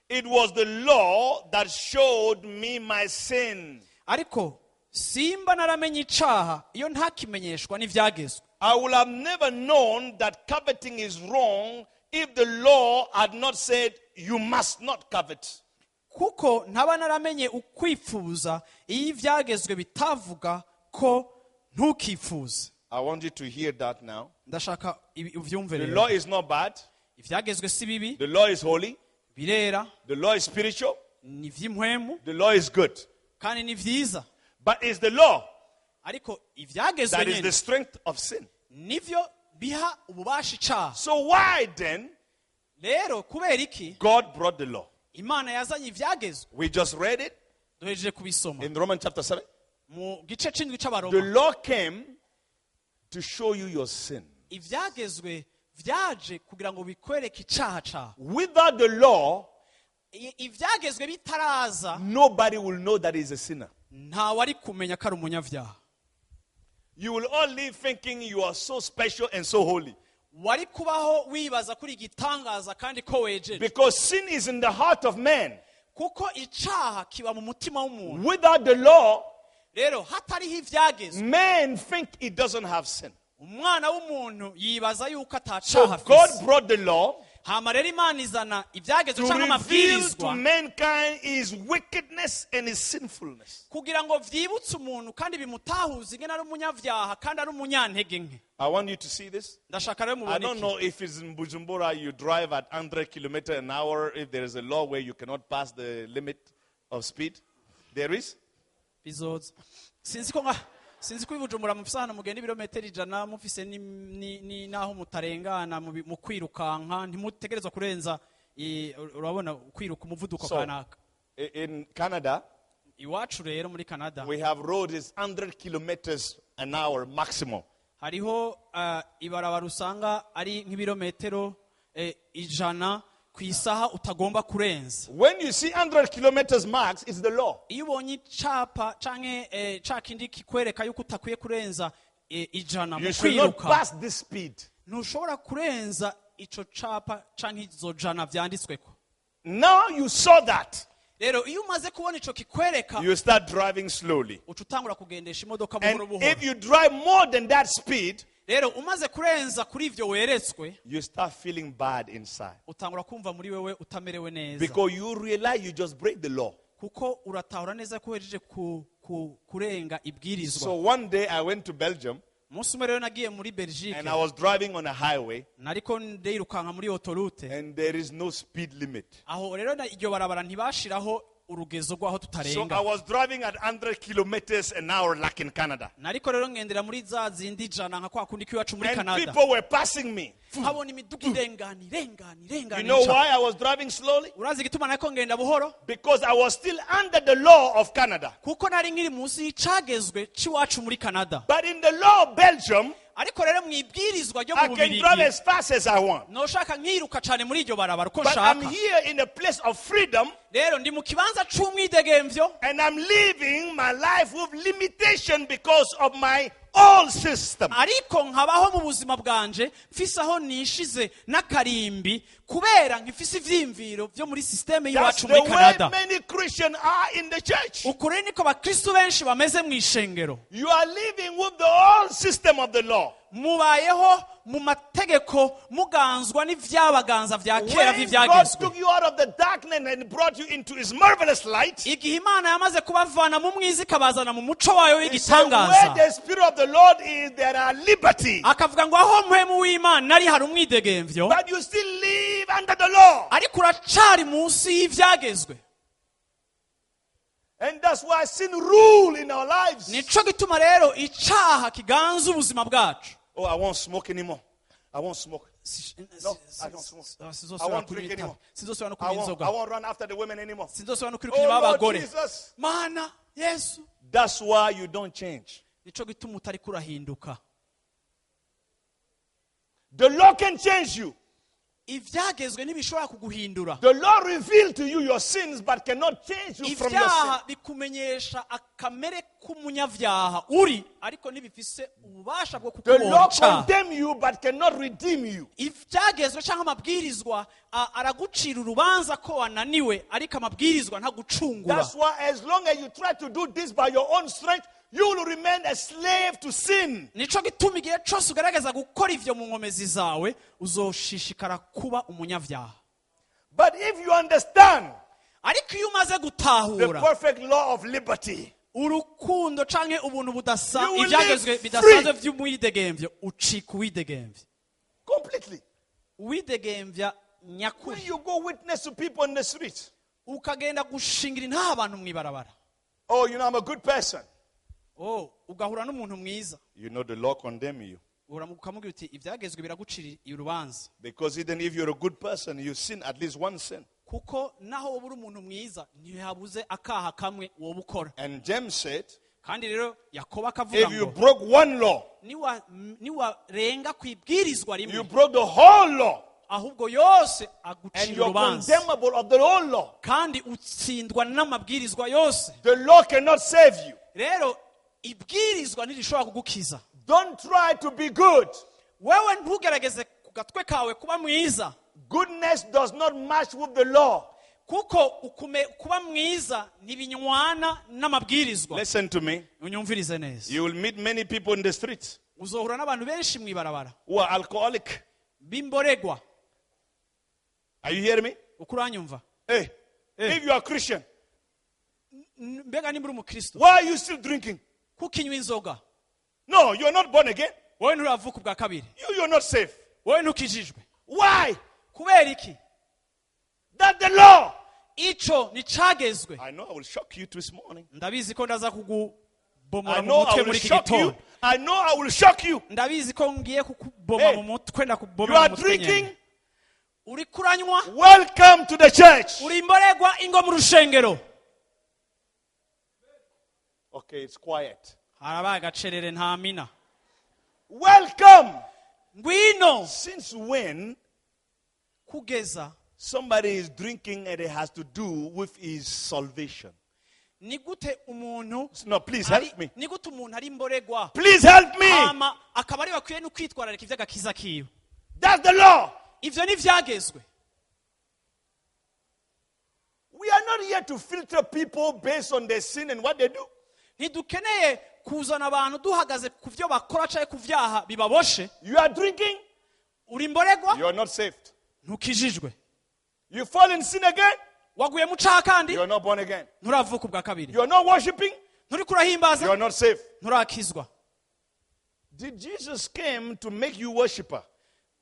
[SPEAKER 5] it was the law that showed me my sin.
[SPEAKER 2] Ariko simba naramenye icaha iyo ntakimenyeshwa n'ivyagezwe.
[SPEAKER 5] I would have never known that coveting is wrong if the law had not said, you must not covet.
[SPEAKER 2] Kuko ntaba naramenye ukwifuza iyo ivyagezwe bitavuga ko ntukifuze.
[SPEAKER 5] I want you to hear that now.
[SPEAKER 2] Ndashaka uvyumve
[SPEAKER 5] The
[SPEAKER 2] rero.
[SPEAKER 5] law is not bad.
[SPEAKER 2] Ivyagezwe si bibi.
[SPEAKER 5] The law is holy.
[SPEAKER 2] Birera.
[SPEAKER 5] The law is spiritual.
[SPEAKER 2] Ni ivy'impwemu.
[SPEAKER 5] The law is good.
[SPEAKER 2] Kandi ni vyiza.
[SPEAKER 5] But it's the law
[SPEAKER 2] Ariko ivyagezwe
[SPEAKER 5] that is
[SPEAKER 2] nyene
[SPEAKER 5] the strength of sin.
[SPEAKER 2] nivyo biha ububasha icaha.
[SPEAKER 5] So why then
[SPEAKER 2] Rero kubera iki
[SPEAKER 5] God brought the law?
[SPEAKER 2] Imana yazanye ivyagezwe?
[SPEAKER 5] We just read it
[SPEAKER 2] Duhejeje kubisoma
[SPEAKER 5] in Romans chapter 7.
[SPEAKER 2] mu gice c'indwi
[SPEAKER 5] The
[SPEAKER 2] c'Abaroma.
[SPEAKER 5] law came to show you your sin.
[SPEAKER 2] Ivyagezwe vyaje kugira ngo bikwereke icaha cawe.
[SPEAKER 5] Without the law,
[SPEAKER 2] Ivyagezwe bitaraza
[SPEAKER 5] nobody will know that he's a sinner.
[SPEAKER 2] ntawe ari kumenya ko ari umunyabyaha.
[SPEAKER 5] You will all live thinking you are so special and so holy.
[SPEAKER 2] Wari kubaho wibaza kuri igitangaza kandi ko wejeje.
[SPEAKER 5] Because sin is in the heart of man.
[SPEAKER 2] Kuko icaha kiba mu mutima w'umuntu.
[SPEAKER 5] Without the law,
[SPEAKER 2] Rero hatariho ivyagezwe
[SPEAKER 5] man think he doesn't have sin.
[SPEAKER 2] umwana w'umuntu yibaza yuko
[SPEAKER 5] So
[SPEAKER 2] atacaha
[SPEAKER 5] God
[SPEAKER 2] afise.
[SPEAKER 5] brought the law
[SPEAKER 2] Hama rero Imana izana ibyagezwe
[SPEAKER 5] to
[SPEAKER 2] cyangwa
[SPEAKER 5] reveal to
[SPEAKER 2] amabwirizwa
[SPEAKER 5] mankind his wickedness and his sinfulness.
[SPEAKER 2] Kugira ngo vyibutse umuntu kandi bimutahuze ingene ari umunyabyaha kandi ari umunyantege nke.
[SPEAKER 5] I want you to see this.
[SPEAKER 2] Ndashaka rero
[SPEAKER 5] I
[SPEAKER 2] mubone
[SPEAKER 5] don't
[SPEAKER 2] iki.
[SPEAKER 5] know if it's in Bujumbura you drive at 100 kilometers an hour, if there is a law where you cannot pass the limit of speed. There is?
[SPEAKER 2] Bizoza sinzi ko nka sinzi ko i Bujumbura mufise ahantu mugenda ibirometero 100 mufise n'aho mutarengana mu kwirukanka ntimutegerezwa kurenza urabona kwiruka umuvuduko
[SPEAKER 5] So,
[SPEAKER 2] kanaka.
[SPEAKER 5] In Canada,
[SPEAKER 2] Iwacu rero muri Canada
[SPEAKER 5] we have roads is 100 kilometers an hour maximum.
[SPEAKER 2] Hariho ibarabara usanga ari nk'ibirometero 100 ku isaha utagomba kurenza.
[SPEAKER 5] When you see 100 kilometers max, it's the law.
[SPEAKER 2] Iyo ubonye icapa canke ca kindi kikwereka yuko utakwiye kurenza 100 mu
[SPEAKER 5] You should not
[SPEAKER 2] kwiruka
[SPEAKER 5] pass this speed.
[SPEAKER 2] Ntushobora kurenza ico capa canke izo jana vyanditsweko.
[SPEAKER 5] Now you saw that.
[SPEAKER 2] Rero iyo umaze kubona ico kikwereka
[SPEAKER 5] You start driving slowly.
[SPEAKER 2] Uca utangura kugendesha imodoka
[SPEAKER 5] And
[SPEAKER 2] buhoro buhoro.
[SPEAKER 5] if you drive more than that speed,
[SPEAKER 2] Rero umaze kurenza kuri ivyo weretswe
[SPEAKER 5] you start feeling bad inside.
[SPEAKER 2] Utangura kumva muri wewe utamerewe neza.
[SPEAKER 5] Because you realize you just break the law.
[SPEAKER 2] Kuko uratahura neza ko uhejeje kurenga ibwirizwa.
[SPEAKER 5] So one day I went to Belgium.
[SPEAKER 2] Umunsi umwe rero nagiye muri Belgique.
[SPEAKER 5] And I was driving on a highway.
[SPEAKER 2] Nariko ndirukanka muri autoroute.
[SPEAKER 5] And there is no speed limit.
[SPEAKER 2] Aho rero iryo barabara ntibashiraho urugezo rwaho
[SPEAKER 5] So
[SPEAKER 2] tutarenga.
[SPEAKER 5] I was driving at 100 kilometers an hour like in Canada.
[SPEAKER 2] Nariko rero ngendera muri za zindi 100 nka kwa kundi k'iwacu muri
[SPEAKER 5] And
[SPEAKER 2] Canada.
[SPEAKER 5] people were passing me.
[SPEAKER 2] Nkabona imiduga irengana irengana irengana.
[SPEAKER 5] You know why I was driving slowly?
[SPEAKER 2] Urazi igituma nariko ngenda buhoro?
[SPEAKER 5] Because I was still under the law of Canada.
[SPEAKER 2] Kuko nari nkiri munsi y'icagezwe c'iwacu muri Canada.
[SPEAKER 5] But in the law of Belgium,
[SPEAKER 2] Ariko rero mwibwirizwa ryo
[SPEAKER 5] I
[SPEAKER 2] mu
[SPEAKER 5] can drive
[SPEAKER 2] Bubirigi
[SPEAKER 5] as fast as I want.
[SPEAKER 2] noshaka nkiruka cane muri iryo barabara uko
[SPEAKER 5] But I'm
[SPEAKER 2] nshaka.
[SPEAKER 5] here in a place of freedom.
[SPEAKER 2] Rero ndi mu kibanza c'umwidegemvyo.
[SPEAKER 5] And I'm living my life with limitation because of my old system.
[SPEAKER 2] Ariko nkabaho mu buzima bwanje mfise aho nishize n'akarimbi kubera nkifise ivyiyumviro vyo muri systeme
[SPEAKER 5] That's
[SPEAKER 2] y'iwacu
[SPEAKER 5] the
[SPEAKER 2] muri
[SPEAKER 5] way
[SPEAKER 2] Canada.
[SPEAKER 5] many Christians are in the church.
[SPEAKER 2] Ukuri niko bakristo benshi bameze mu ishengero.
[SPEAKER 5] You are living with the old system of the law.
[SPEAKER 2] Mubayeho mu mategeko muganzwa n'ivyabaganza vya kera
[SPEAKER 5] When God
[SPEAKER 2] vy'ivyagezwe.
[SPEAKER 5] took you out of the darkness and brought you into his marvelous light,
[SPEAKER 2] Igihe Imana yamaze kubavana mu mwiza ikabazana mu muco wayo
[SPEAKER 5] he said, where
[SPEAKER 2] w'igitangaza
[SPEAKER 5] the Spirit of the Lord is, there are liberty.
[SPEAKER 2] akavuga ngo aho mpwemu w'Imana ari hari umwidegemvyo.
[SPEAKER 5] But you still live under the law.
[SPEAKER 2] Ariko uracari munsi y'ivyagezwe.
[SPEAKER 5] And that's why sin rule in our lives.
[SPEAKER 2] Nico gituma rero icaha kiganza ubuzima bwacu.
[SPEAKER 5] Oh, I won't smoke anymore. I won't smoke. No, I don't smoke. I won't drink anymore.
[SPEAKER 2] Sinzosubira no
[SPEAKER 5] I
[SPEAKER 2] kunywa
[SPEAKER 5] won't,
[SPEAKER 2] inzoga.
[SPEAKER 5] I won't run after the women anymore.
[SPEAKER 2] Sinzosubira no kwiruka
[SPEAKER 5] Oh,
[SPEAKER 2] inyuma
[SPEAKER 5] Lord
[SPEAKER 2] y'abagore.
[SPEAKER 5] Jesus.
[SPEAKER 2] Mana Yesu.
[SPEAKER 5] That's why you don't change.
[SPEAKER 2] Nico gituma utariko urahinduka.
[SPEAKER 5] The law can change you.
[SPEAKER 2] Ivyagezwe ntibishobora kuguhindura.
[SPEAKER 5] The law revealed to you your sins but cannot change you from your sin.
[SPEAKER 2] Ivyaha bikumenyesha akamere k'umunyavyaha uri ariko ntibifise ububasha bwo
[SPEAKER 5] The
[SPEAKER 2] kukubohora
[SPEAKER 5] law
[SPEAKER 2] icaha.
[SPEAKER 5] condemn you but cannot redeem you.
[SPEAKER 2] Ivyagezwe canke amabwirizwa aragucira urubanza ko wananiwe ariko amabwirizwa ntagucungura.
[SPEAKER 5] That's why as long as you try to do this by your own strength, you will remain a slave to sin.
[SPEAKER 2] Nico gituma igihe cose ugerageza gukora ivyo mu nkomezi zawe uzoshishikara kuba umunyavyaha.
[SPEAKER 5] But if you understand
[SPEAKER 2] Ariko iyo umaze
[SPEAKER 5] the
[SPEAKER 2] gutahura
[SPEAKER 5] perfect law of liberty,
[SPEAKER 2] urukundo canke ubuntu budasa
[SPEAKER 5] You will
[SPEAKER 2] ivyagezwe
[SPEAKER 5] live
[SPEAKER 2] bidasanzwe
[SPEAKER 5] free.
[SPEAKER 2] vy'umwidegemvyo ucika uwidegemvya.
[SPEAKER 5] Completely.
[SPEAKER 2] Uwidegemvya
[SPEAKER 5] When
[SPEAKER 2] nyakuri.
[SPEAKER 5] you go witness to people in the street,
[SPEAKER 2] Ukagenda gushingira intaha abantu mw'ibarabara.
[SPEAKER 5] Oh, you know, I'm a good person.
[SPEAKER 2] Oh, ugahura n'umuntu mwiza.
[SPEAKER 5] You know, the law condemn you.
[SPEAKER 2] Ukamubwira uti ivyagezwe biragucira urubanza.
[SPEAKER 5] Because even if you're a good person, you sin at least one sin.
[SPEAKER 2] Kuko naho woba uri umuntu mwiza ntihabuze akaha kamwe woba ukora.
[SPEAKER 5] And James said,
[SPEAKER 2] Kandi rero Yakobo akavuga
[SPEAKER 5] if you
[SPEAKER 2] ngo
[SPEAKER 5] broke one law,
[SPEAKER 2] niwarenga ku ibwirizwa
[SPEAKER 5] you
[SPEAKER 2] rimwe
[SPEAKER 5] broke the whole law.
[SPEAKER 2] Ahubwo yose
[SPEAKER 5] And
[SPEAKER 2] agucira
[SPEAKER 5] you're
[SPEAKER 2] urubanza.
[SPEAKER 5] condemnable of the whole law.
[SPEAKER 2] Kandi utsindwa n'amabwirizwa yose.
[SPEAKER 5] The law cannot save you.
[SPEAKER 2] Rero ibwirizwa ntirishobora kugukiza.
[SPEAKER 5] Don't try to be good.
[SPEAKER 2] Wewe ntugerageze ku gatwe kawe kuba mwiza.
[SPEAKER 5] Goodness does not match with the law.
[SPEAKER 2] Kuko kuba mwiza ntibinywana n'amabwirizwa.
[SPEAKER 5] Listen to me.
[SPEAKER 2] Unyumvirize neza.
[SPEAKER 5] You will meet many people in the streets
[SPEAKER 2] Uzohura n'abantu benshi mw'ibarabara
[SPEAKER 5] who are alcoholic.
[SPEAKER 2] b'imboregwa.
[SPEAKER 5] Are you hearing me?
[SPEAKER 2] Uko uranyumva?
[SPEAKER 5] Hey,
[SPEAKER 2] Hey.
[SPEAKER 5] if you are Christian,
[SPEAKER 2] Mbega nimba uri umukristo,
[SPEAKER 5] why are you still drinking?
[SPEAKER 2] Kuko inywa inzoga?
[SPEAKER 5] No, you're not born again.
[SPEAKER 2] Wowe nturavuka ubwa kabiri.
[SPEAKER 5] You're not safe.
[SPEAKER 2] Wowe ntukijijwe.
[SPEAKER 5] Why?
[SPEAKER 2] Kubera iki?
[SPEAKER 5] That's the law.
[SPEAKER 2] Ico nicagezwe.
[SPEAKER 5] I know I will shock you this morning.
[SPEAKER 2] Ndabizi ko ndaza kugubomora
[SPEAKER 5] I
[SPEAKER 2] mu
[SPEAKER 5] know I
[SPEAKER 2] mutwe
[SPEAKER 5] will
[SPEAKER 2] muri iki
[SPEAKER 5] shock you.
[SPEAKER 2] gitondo.
[SPEAKER 5] I know I will shock you.
[SPEAKER 2] Ndabizi ko ngiye kukuboma
[SPEAKER 5] Hey,
[SPEAKER 2] mu mutwe,
[SPEAKER 5] you
[SPEAKER 2] ndakubomera
[SPEAKER 5] are
[SPEAKER 2] mu mutwe nyene.
[SPEAKER 5] drinking.
[SPEAKER 2] Uriko uranywa.
[SPEAKER 5] Welcome to the church.
[SPEAKER 2] Uri imboregwa, ingo mu rushengero.
[SPEAKER 5] Okay, it's quiet.
[SPEAKER 2] Harabaye agacerere, nta mina.
[SPEAKER 5] Welcome.
[SPEAKER 2] Ngwino.
[SPEAKER 5] Since when
[SPEAKER 2] Kugeza
[SPEAKER 5] somebody is drinking and it has to do with his salvation?
[SPEAKER 2] Ni gute umuntu
[SPEAKER 5] No, please
[SPEAKER 2] ari,
[SPEAKER 5] help me.
[SPEAKER 2] ni gute umuntu ari imboregwa
[SPEAKER 5] Please help me.
[SPEAKER 2] hama akaba ari bakwiye no kwitwararika iby'agakiza kiwe?
[SPEAKER 5] That's the law.
[SPEAKER 2] Ivyo ntivyagezwe.
[SPEAKER 5] We are not here to filter people based on their sin and what they do.
[SPEAKER 2] Ntidukeneye kuzana abantu duhagaze ku byo bakora cyangwa ku byaha bibaboshe.
[SPEAKER 5] You are drinking,
[SPEAKER 2] Uri imboregwa,
[SPEAKER 5] you are not saved.
[SPEAKER 2] Ntukijijwe.
[SPEAKER 5] You fall in sin again,
[SPEAKER 2] Waguye mu caha kandi,
[SPEAKER 5] you are not born again.
[SPEAKER 2] nturavuka ubwa kabiri.
[SPEAKER 5] You are not worshiping,
[SPEAKER 2] Nturiko urahimbaza,
[SPEAKER 5] you are not saved.
[SPEAKER 2] nturakizwa.
[SPEAKER 5] Did Jesus came to make you worshiper?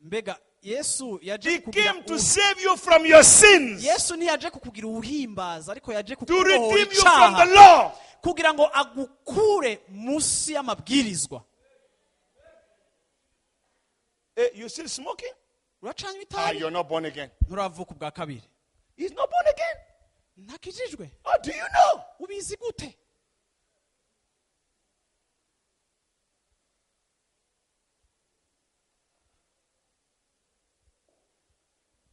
[SPEAKER 2] Mbega Yesu yaje
[SPEAKER 5] He
[SPEAKER 2] kukugira
[SPEAKER 5] came to save you from your sins,
[SPEAKER 2] Yesu ntiyaje kukugira uwuhimbaza, ariko yaje
[SPEAKER 5] to
[SPEAKER 2] kukubohora
[SPEAKER 5] redeem you from
[SPEAKER 2] icaha
[SPEAKER 5] the law.
[SPEAKER 2] kugira ngo agukure munsi y'amabwirizwa.
[SPEAKER 5] Eh, you still smoking?
[SPEAKER 2] Uracanywa
[SPEAKER 5] Ah,
[SPEAKER 2] itabi?
[SPEAKER 5] you're not born again.
[SPEAKER 2] Nturavuka ubwa kabiri.
[SPEAKER 5] He's not born again.
[SPEAKER 2] Ntakijijwe.
[SPEAKER 5] How do you know?
[SPEAKER 2] Ubizi gute?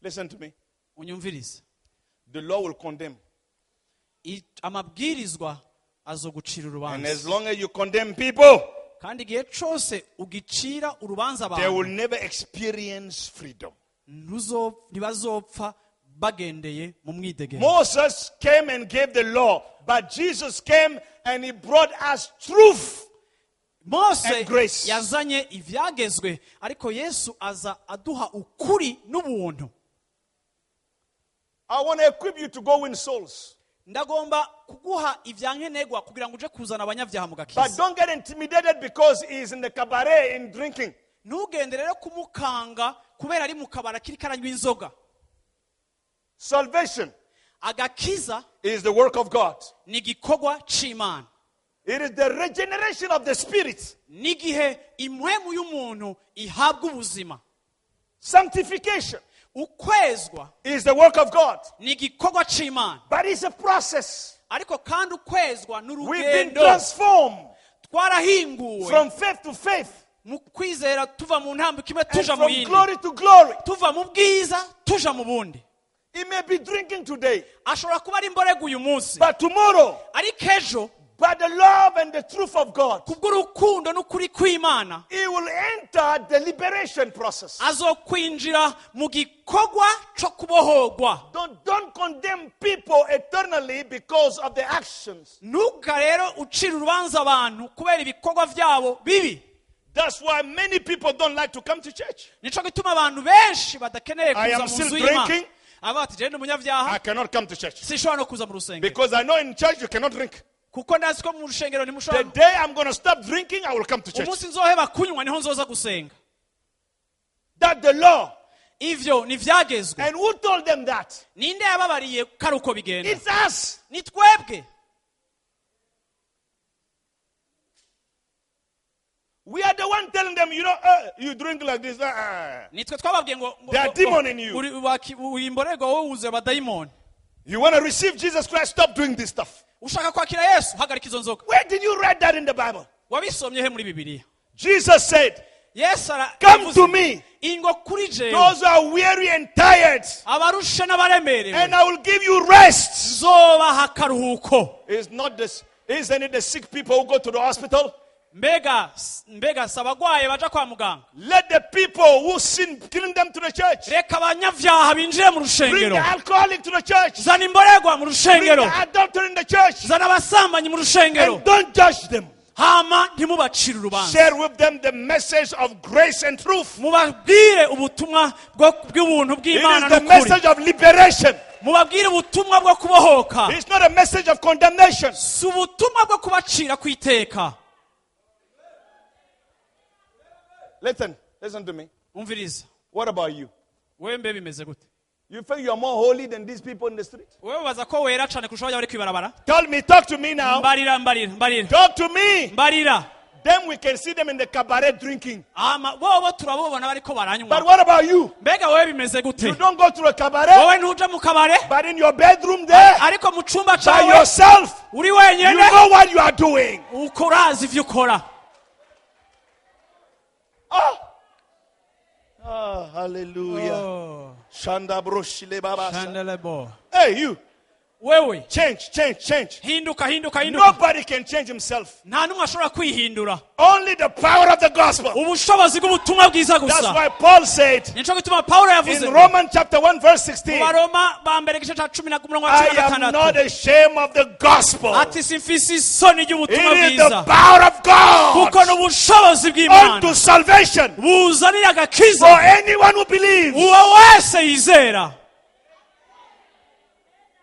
[SPEAKER 5] Listen to me.
[SPEAKER 2] Unyumvirize.
[SPEAKER 5] The law will condemn.
[SPEAKER 2] Amabwirizwa azogucira
[SPEAKER 5] And
[SPEAKER 2] urubanza.
[SPEAKER 5] as long as you condemn people,
[SPEAKER 2] Kandi igihe cose ugicira urubanza
[SPEAKER 5] they will
[SPEAKER 2] abantu,
[SPEAKER 5] never experience freedom.
[SPEAKER 2] ntibazopfa bagendeye mu mwidegembyo.
[SPEAKER 5] Moses came and gave the law, but Jesus came and he brought us truth
[SPEAKER 2] Mose
[SPEAKER 5] and grace.
[SPEAKER 2] yazanye ivyagezwe, ariko Yesu aza aduha ukuri n'ubuntu.
[SPEAKER 5] I want to equip you to go win souls.
[SPEAKER 2] Ndagomba kuguha ivyankenerwa kugira ngo uje kuzana abanyabyaha mu
[SPEAKER 5] But
[SPEAKER 2] gakiza.
[SPEAKER 5] don't get intimidated because he's in the cabaret in drinking.
[SPEAKER 2] Ntugende rero kumukanga kubera ari mu kabari akiriko aranywa inzoga.
[SPEAKER 5] Salvation
[SPEAKER 2] Agakiza
[SPEAKER 5] is the work of God.
[SPEAKER 2] ni igikorwa c'Imana.
[SPEAKER 5] It is the regeneration of the spirit.
[SPEAKER 2] N'igihe impwemu y'umuntu ihabwa ubuzima.
[SPEAKER 5] Sanctification
[SPEAKER 2] Ukwezwa
[SPEAKER 5] is the work of God.
[SPEAKER 2] ni igikorwa c'Imana.
[SPEAKER 5] But it's a process.
[SPEAKER 2] Ariko kandi ukwezwa
[SPEAKER 5] We've been
[SPEAKER 2] n'urugendo.
[SPEAKER 5] transformed
[SPEAKER 2] Twarahinguwe
[SPEAKER 5] from faith to faith
[SPEAKER 2] mu kwizera, tuva mu ntambwe imwe
[SPEAKER 5] and
[SPEAKER 2] tuja mu
[SPEAKER 5] from
[SPEAKER 2] yindi,
[SPEAKER 5] glory to glory.
[SPEAKER 2] tuva mu bwiza tuja mu bundi.
[SPEAKER 5] He may be drinking today,
[SPEAKER 2] Ashobora kuba ari imborego uyu munsi,
[SPEAKER 5] but tomorrow,
[SPEAKER 2] ariko ejo,
[SPEAKER 5] by the love and the truth of God,
[SPEAKER 2] kubw'urukundo n'ukuri kw'Imana,
[SPEAKER 5] he will enter the liberation process.
[SPEAKER 2] Azokwinjira mu gikorwa co kubohorwa.
[SPEAKER 5] Don't condemn people eternally because of their actions.
[SPEAKER 2] Ntuka rero ucira urubanza abantu kubera ibikorwa byabo bibi.
[SPEAKER 5] That's why many people don't like to come to church.
[SPEAKER 2] Nico gituma abantu benshi badakeneye
[SPEAKER 5] I
[SPEAKER 2] kuza
[SPEAKER 5] am
[SPEAKER 2] mu
[SPEAKER 5] still
[SPEAKER 2] nzu y'Imana.
[SPEAKER 5] drinking.
[SPEAKER 2] Aba bati jenda umunyabyaha,
[SPEAKER 5] I cannot come to church.
[SPEAKER 2] sinshobora no kuza mu rusengero,
[SPEAKER 5] Because I know in church you cannot drink.
[SPEAKER 2] Kuko ndazi ko mu rusengero
[SPEAKER 5] The
[SPEAKER 2] ntimushobora.
[SPEAKER 5] day I'm going to stop drinking, I will come to church.
[SPEAKER 2] Umunsi nzoheba kunywa niho nzoza gusenga.
[SPEAKER 5] That's the law.
[SPEAKER 2] Ivyo ntivyagezwe.
[SPEAKER 5] And who told them that?
[SPEAKER 2] Ninde yababariye ko ari uko bigenda?
[SPEAKER 5] It's us.
[SPEAKER 2] Ni twebwe.
[SPEAKER 5] We are the one telling them, you drink like this.
[SPEAKER 2] Nitwe twababwiye ngo
[SPEAKER 5] There are
[SPEAKER 2] ngo-
[SPEAKER 5] demon in you.
[SPEAKER 2] Uri imborerwa, wowe wuzuye abadayimoni.
[SPEAKER 5] You want to receive Jesus Christ? Stop doing this stuff.
[SPEAKER 2] Ushaka kwakira Yesu, hagarika izo nzoga.
[SPEAKER 5] Where did you read that in the Bible?
[SPEAKER 2] Wabisomye he muri Bibiliya?
[SPEAKER 5] Jesus said,
[SPEAKER 2] Yesu
[SPEAKER 5] "Come
[SPEAKER 2] yavuze,
[SPEAKER 5] to me,
[SPEAKER 2] ingo kuri jewe,
[SPEAKER 5] those who are weary and tired,
[SPEAKER 2] abarushe n'abaremerewe,
[SPEAKER 5] and I will give you rest."
[SPEAKER 2] nzobaha akaruhuko.
[SPEAKER 5] Is not this, isn't it the sick people who go to the hospital?
[SPEAKER 2] Mbega si abagwaye baja kwa muganga?
[SPEAKER 5] Let the people who sin bring them to the church.
[SPEAKER 2] Reka abanyabyaha binjire mu
[SPEAKER 5] Bring
[SPEAKER 2] rushengero.
[SPEAKER 5] the alcoholic to the church.
[SPEAKER 2] Zana imborerwa mu
[SPEAKER 5] Bring
[SPEAKER 2] rushengero.
[SPEAKER 5] the adulterer in the church.
[SPEAKER 2] Zana abasambanyi mu rushengero.
[SPEAKER 5] And don't judge them.
[SPEAKER 2] Hama ntimubacire urubanza.
[SPEAKER 5] Share with them the message of grace and truth.
[SPEAKER 2] Mubabwire ubutumwa bw'ubuntu
[SPEAKER 5] It
[SPEAKER 2] bw'Imana
[SPEAKER 5] is the
[SPEAKER 2] n'ukuri.
[SPEAKER 5] message of liberation.
[SPEAKER 2] Mubabwire ubutumwa bwo kubohoka.
[SPEAKER 5] It's not a message of condemnation.
[SPEAKER 2] Si ubutumwa bwo kubacira ku iteka.
[SPEAKER 5] Listen, listen to me.
[SPEAKER 2] Umviriza.
[SPEAKER 5] What about you?
[SPEAKER 2] Wewe mbe bimeze gute?
[SPEAKER 5] You think you are more holy than these people in the street?
[SPEAKER 2] Wewe ubaza ko wera cyane kurusha abajya bari kwibarabara?
[SPEAKER 5] Tell me, talk to me now.
[SPEAKER 2] Mbarira, mbarira, mbarira.
[SPEAKER 5] Talk to me.
[SPEAKER 2] Mbarira.
[SPEAKER 5] Then we can see them in the cabaret drinking.
[SPEAKER 2] Ama bobo turabobona bariko
[SPEAKER 5] But
[SPEAKER 2] baranywa.
[SPEAKER 5] what about you?
[SPEAKER 2] Mbega wewe bimeze gute?
[SPEAKER 5] You don't go to a cabaret,
[SPEAKER 2] Wowe ntuja mu kabare,
[SPEAKER 5] but in your bedroom there,
[SPEAKER 2] ariko mu cumba
[SPEAKER 5] by
[SPEAKER 2] cawe
[SPEAKER 5] yourself,
[SPEAKER 2] uri
[SPEAKER 5] you
[SPEAKER 2] wenyene
[SPEAKER 5] know what you are doing.
[SPEAKER 2] uko urazi ivyo ukora.
[SPEAKER 5] Ah. Ah, hallelujah. Shanda broshile baba.
[SPEAKER 2] Shandelebo.
[SPEAKER 5] Hey, you.
[SPEAKER 2] Wewe.
[SPEAKER 5] Change, change, change.
[SPEAKER 2] Hinduka, hinduka, hinduka.
[SPEAKER 5] Nobody can change himself.
[SPEAKER 2] Nta n'umwe ashobora kwihindura.
[SPEAKER 5] Only the power of the gospel.
[SPEAKER 2] Ubushobozi bw'ubutumwa bwiza
[SPEAKER 5] That's
[SPEAKER 2] gusa.
[SPEAKER 5] why Paul said
[SPEAKER 2] Nico gituma Pawulo yavuze
[SPEAKER 5] in Romans chapter 1, verse 16,
[SPEAKER 2] mu Baroma ba mbere igice ca cumi na umurongo wa
[SPEAKER 5] I
[SPEAKER 2] cumi na
[SPEAKER 5] am
[SPEAKER 2] gatandatu
[SPEAKER 5] not ashamed of the gospel.
[SPEAKER 2] ati simfise isoni
[SPEAKER 5] It
[SPEAKER 2] ry'ubutumwa
[SPEAKER 5] is the
[SPEAKER 2] bwiza
[SPEAKER 5] power of
[SPEAKER 2] kuko
[SPEAKER 5] God
[SPEAKER 2] ni ubushobozi bw'Imana
[SPEAKER 5] unto salvation
[SPEAKER 2] buzanira agakiza
[SPEAKER 5] for anyone who believes.
[SPEAKER 2] uwo wese yizera.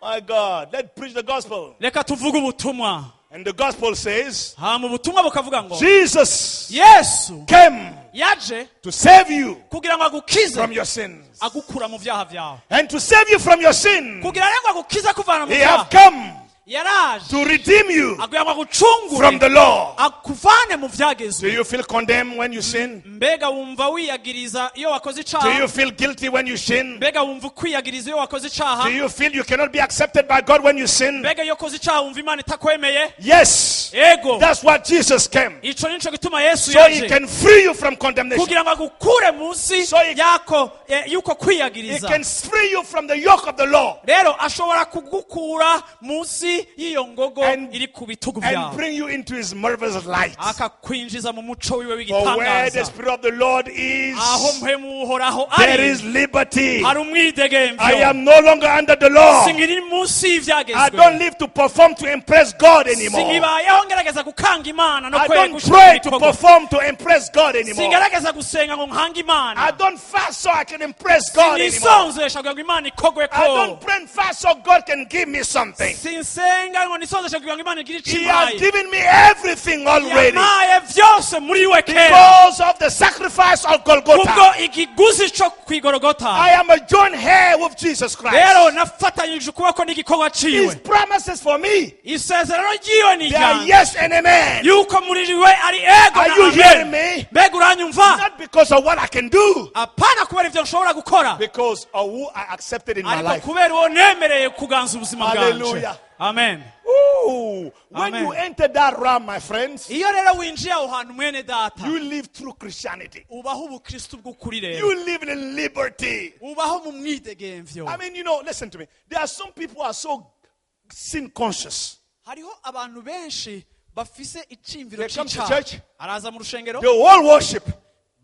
[SPEAKER 5] My God, let's preach the gospel.
[SPEAKER 2] Reka tuvuge ubutumwa.
[SPEAKER 5] And the gospel says,
[SPEAKER 2] Hama ubutumwa bukavuga ngo
[SPEAKER 5] Jesus
[SPEAKER 2] Yesu
[SPEAKER 5] came
[SPEAKER 2] yaje
[SPEAKER 5] to save you
[SPEAKER 2] kugira ngo agukize
[SPEAKER 5] from your sins.
[SPEAKER 2] agukura mu byaha byawe.
[SPEAKER 5] And to save you from your sin,
[SPEAKER 2] Kugira rero ngo agukize akuvana mu
[SPEAKER 5] he have
[SPEAKER 2] byaha
[SPEAKER 5] come
[SPEAKER 2] yaraje
[SPEAKER 5] to redeem you
[SPEAKER 2] kugira ngo agucungure
[SPEAKER 5] from the law.
[SPEAKER 2] akuvane mu
[SPEAKER 5] Do
[SPEAKER 2] byagezwe.
[SPEAKER 5] you feel condemned when you sin?
[SPEAKER 2] Mbega wumva wiyagiriza iyo wakoze
[SPEAKER 5] Do
[SPEAKER 2] icaha?
[SPEAKER 5] you feel guilty when you sin?
[SPEAKER 2] Mbega wumva ukwiyagiriza iyo wakoze icaha?
[SPEAKER 5] Do you feel you cannot be accepted by God when you sin?
[SPEAKER 2] Mbega iyo ukoze icaha wumva Imana itakwemeye?
[SPEAKER 5] Yes.
[SPEAKER 2] Ego.
[SPEAKER 5] That's what Jesus came.
[SPEAKER 2] Ico nico gituma Yesu
[SPEAKER 5] So he
[SPEAKER 2] yaje
[SPEAKER 5] can free you from condemnation.
[SPEAKER 2] kugira ngo agukure munsi
[SPEAKER 5] So he-
[SPEAKER 2] yako yuko
[SPEAKER 5] He
[SPEAKER 2] kwiyagiriza.
[SPEAKER 5] can free you from the yoke of the law
[SPEAKER 2] Rero ashobora kugukura munsi y'iyo ngogo
[SPEAKER 5] And-
[SPEAKER 2] iri ku bitugu
[SPEAKER 5] and
[SPEAKER 2] byawe
[SPEAKER 5] bring you into his marvelous light.
[SPEAKER 2] akakwinjiza mu muco wiwe
[SPEAKER 5] For where the
[SPEAKER 2] w'igitangaza.
[SPEAKER 5] Spirit of the Lord is,
[SPEAKER 2] Aho mpemu uhoraho
[SPEAKER 5] there
[SPEAKER 2] ari
[SPEAKER 5] is liberty.
[SPEAKER 2] hari
[SPEAKER 5] I
[SPEAKER 2] umwidegemvyo.
[SPEAKER 5] am no longer under the law.
[SPEAKER 2] Sinkiri munsi
[SPEAKER 5] I
[SPEAKER 2] y'ivyagezwe.
[SPEAKER 5] don't live to perform to impress God anymore.
[SPEAKER 2] Sinkibayeho ngerageza gukanga Imana no
[SPEAKER 5] I
[SPEAKER 2] kwera
[SPEAKER 5] don't
[SPEAKER 2] gushira
[SPEAKER 5] pray to
[SPEAKER 2] ibikorwa.
[SPEAKER 5] perform to impress God anymore.
[SPEAKER 2] Singerageza gusenga ngo nkange
[SPEAKER 5] I
[SPEAKER 2] Imana.
[SPEAKER 5] don't fast so I can impress God anymore.
[SPEAKER 2] Sinisonzesha kugira ngo Imana ikogweko.
[SPEAKER 5] I don't pray and fast so God can give me something.
[SPEAKER 2] Sinsenga ngo nisonzeshe kugira ngo Imana igire ico
[SPEAKER 5] He has
[SPEAKER 2] impaye.
[SPEAKER 5] given me everything already
[SPEAKER 2] Yampaye vyose muri we kera
[SPEAKER 5] because of the sacrifice of
[SPEAKER 2] kubwo
[SPEAKER 5] Golgotha.
[SPEAKER 2] ikiguzi co kwigorogota.
[SPEAKER 5] I am a joint heir with Jesus
[SPEAKER 2] Rero
[SPEAKER 5] Christ.
[SPEAKER 2] nafatanyije ukuboko n'igikorwa
[SPEAKER 5] His
[SPEAKER 2] ciwe.
[SPEAKER 5] promises for me,
[SPEAKER 2] Isezerano ryiwe ni
[SPEAKER 5] they are
[SPEAKER 2] iryanjye
[SPEAKER 5] yes and amen.
[SPEAKER 2] yuko muri we ari ego
[SPEAKER 5] Are
[SPEAKER 2] na
[SPEAKER 5] you
[SPEAKER 2] amen.
[SPEAKER 5] hearing me?
[SPEAKER 2] Mbega uranyumva?
[SPEAKER 5] Not because of what I can do,
[SPEAKER 2] Apana kubera ivyo nshobora gukora,
[SPEAKER 5] because of who I accepted in my
[SPEAKER 2] ariko
[SPEAKER 5] life.
[SPEAKER 2] kubera uwo nemereye kuganza ubuzima bwanje.
[SPEAKER 5] Hallelujah.
[SPEAKER 2] Amen.
[SPEAKER 5] Ooh, when
[SPEAKER 2] Amen.
[SPEAKER 5] you enter that realm, my friends,
[SPEAKER 2] Iyo rero winjiye aho hantu mwene data,
[SPEAKER 5] you live through Christianity.
[SPEAKER 2] ubaho ubukristu bw'ukuri rero.
[SPEAKER 5] You live in liberty.
[SPEAKER 2] Ubaho mu mwidegemvyo.
[SPEAKER 5] I mean, you know, listen to me. There are some people who are so sin conscious.
[SPEAKER 2] Hariho abantu benshi bafise iciyumviro
[SPEAKER 5] They come to
[SPEAKER 2] c'icaha.
[SPEAKER 5] church.
[SPEAKER 2] Araza mu rushengero,
[SPEAKER 5] They all worship.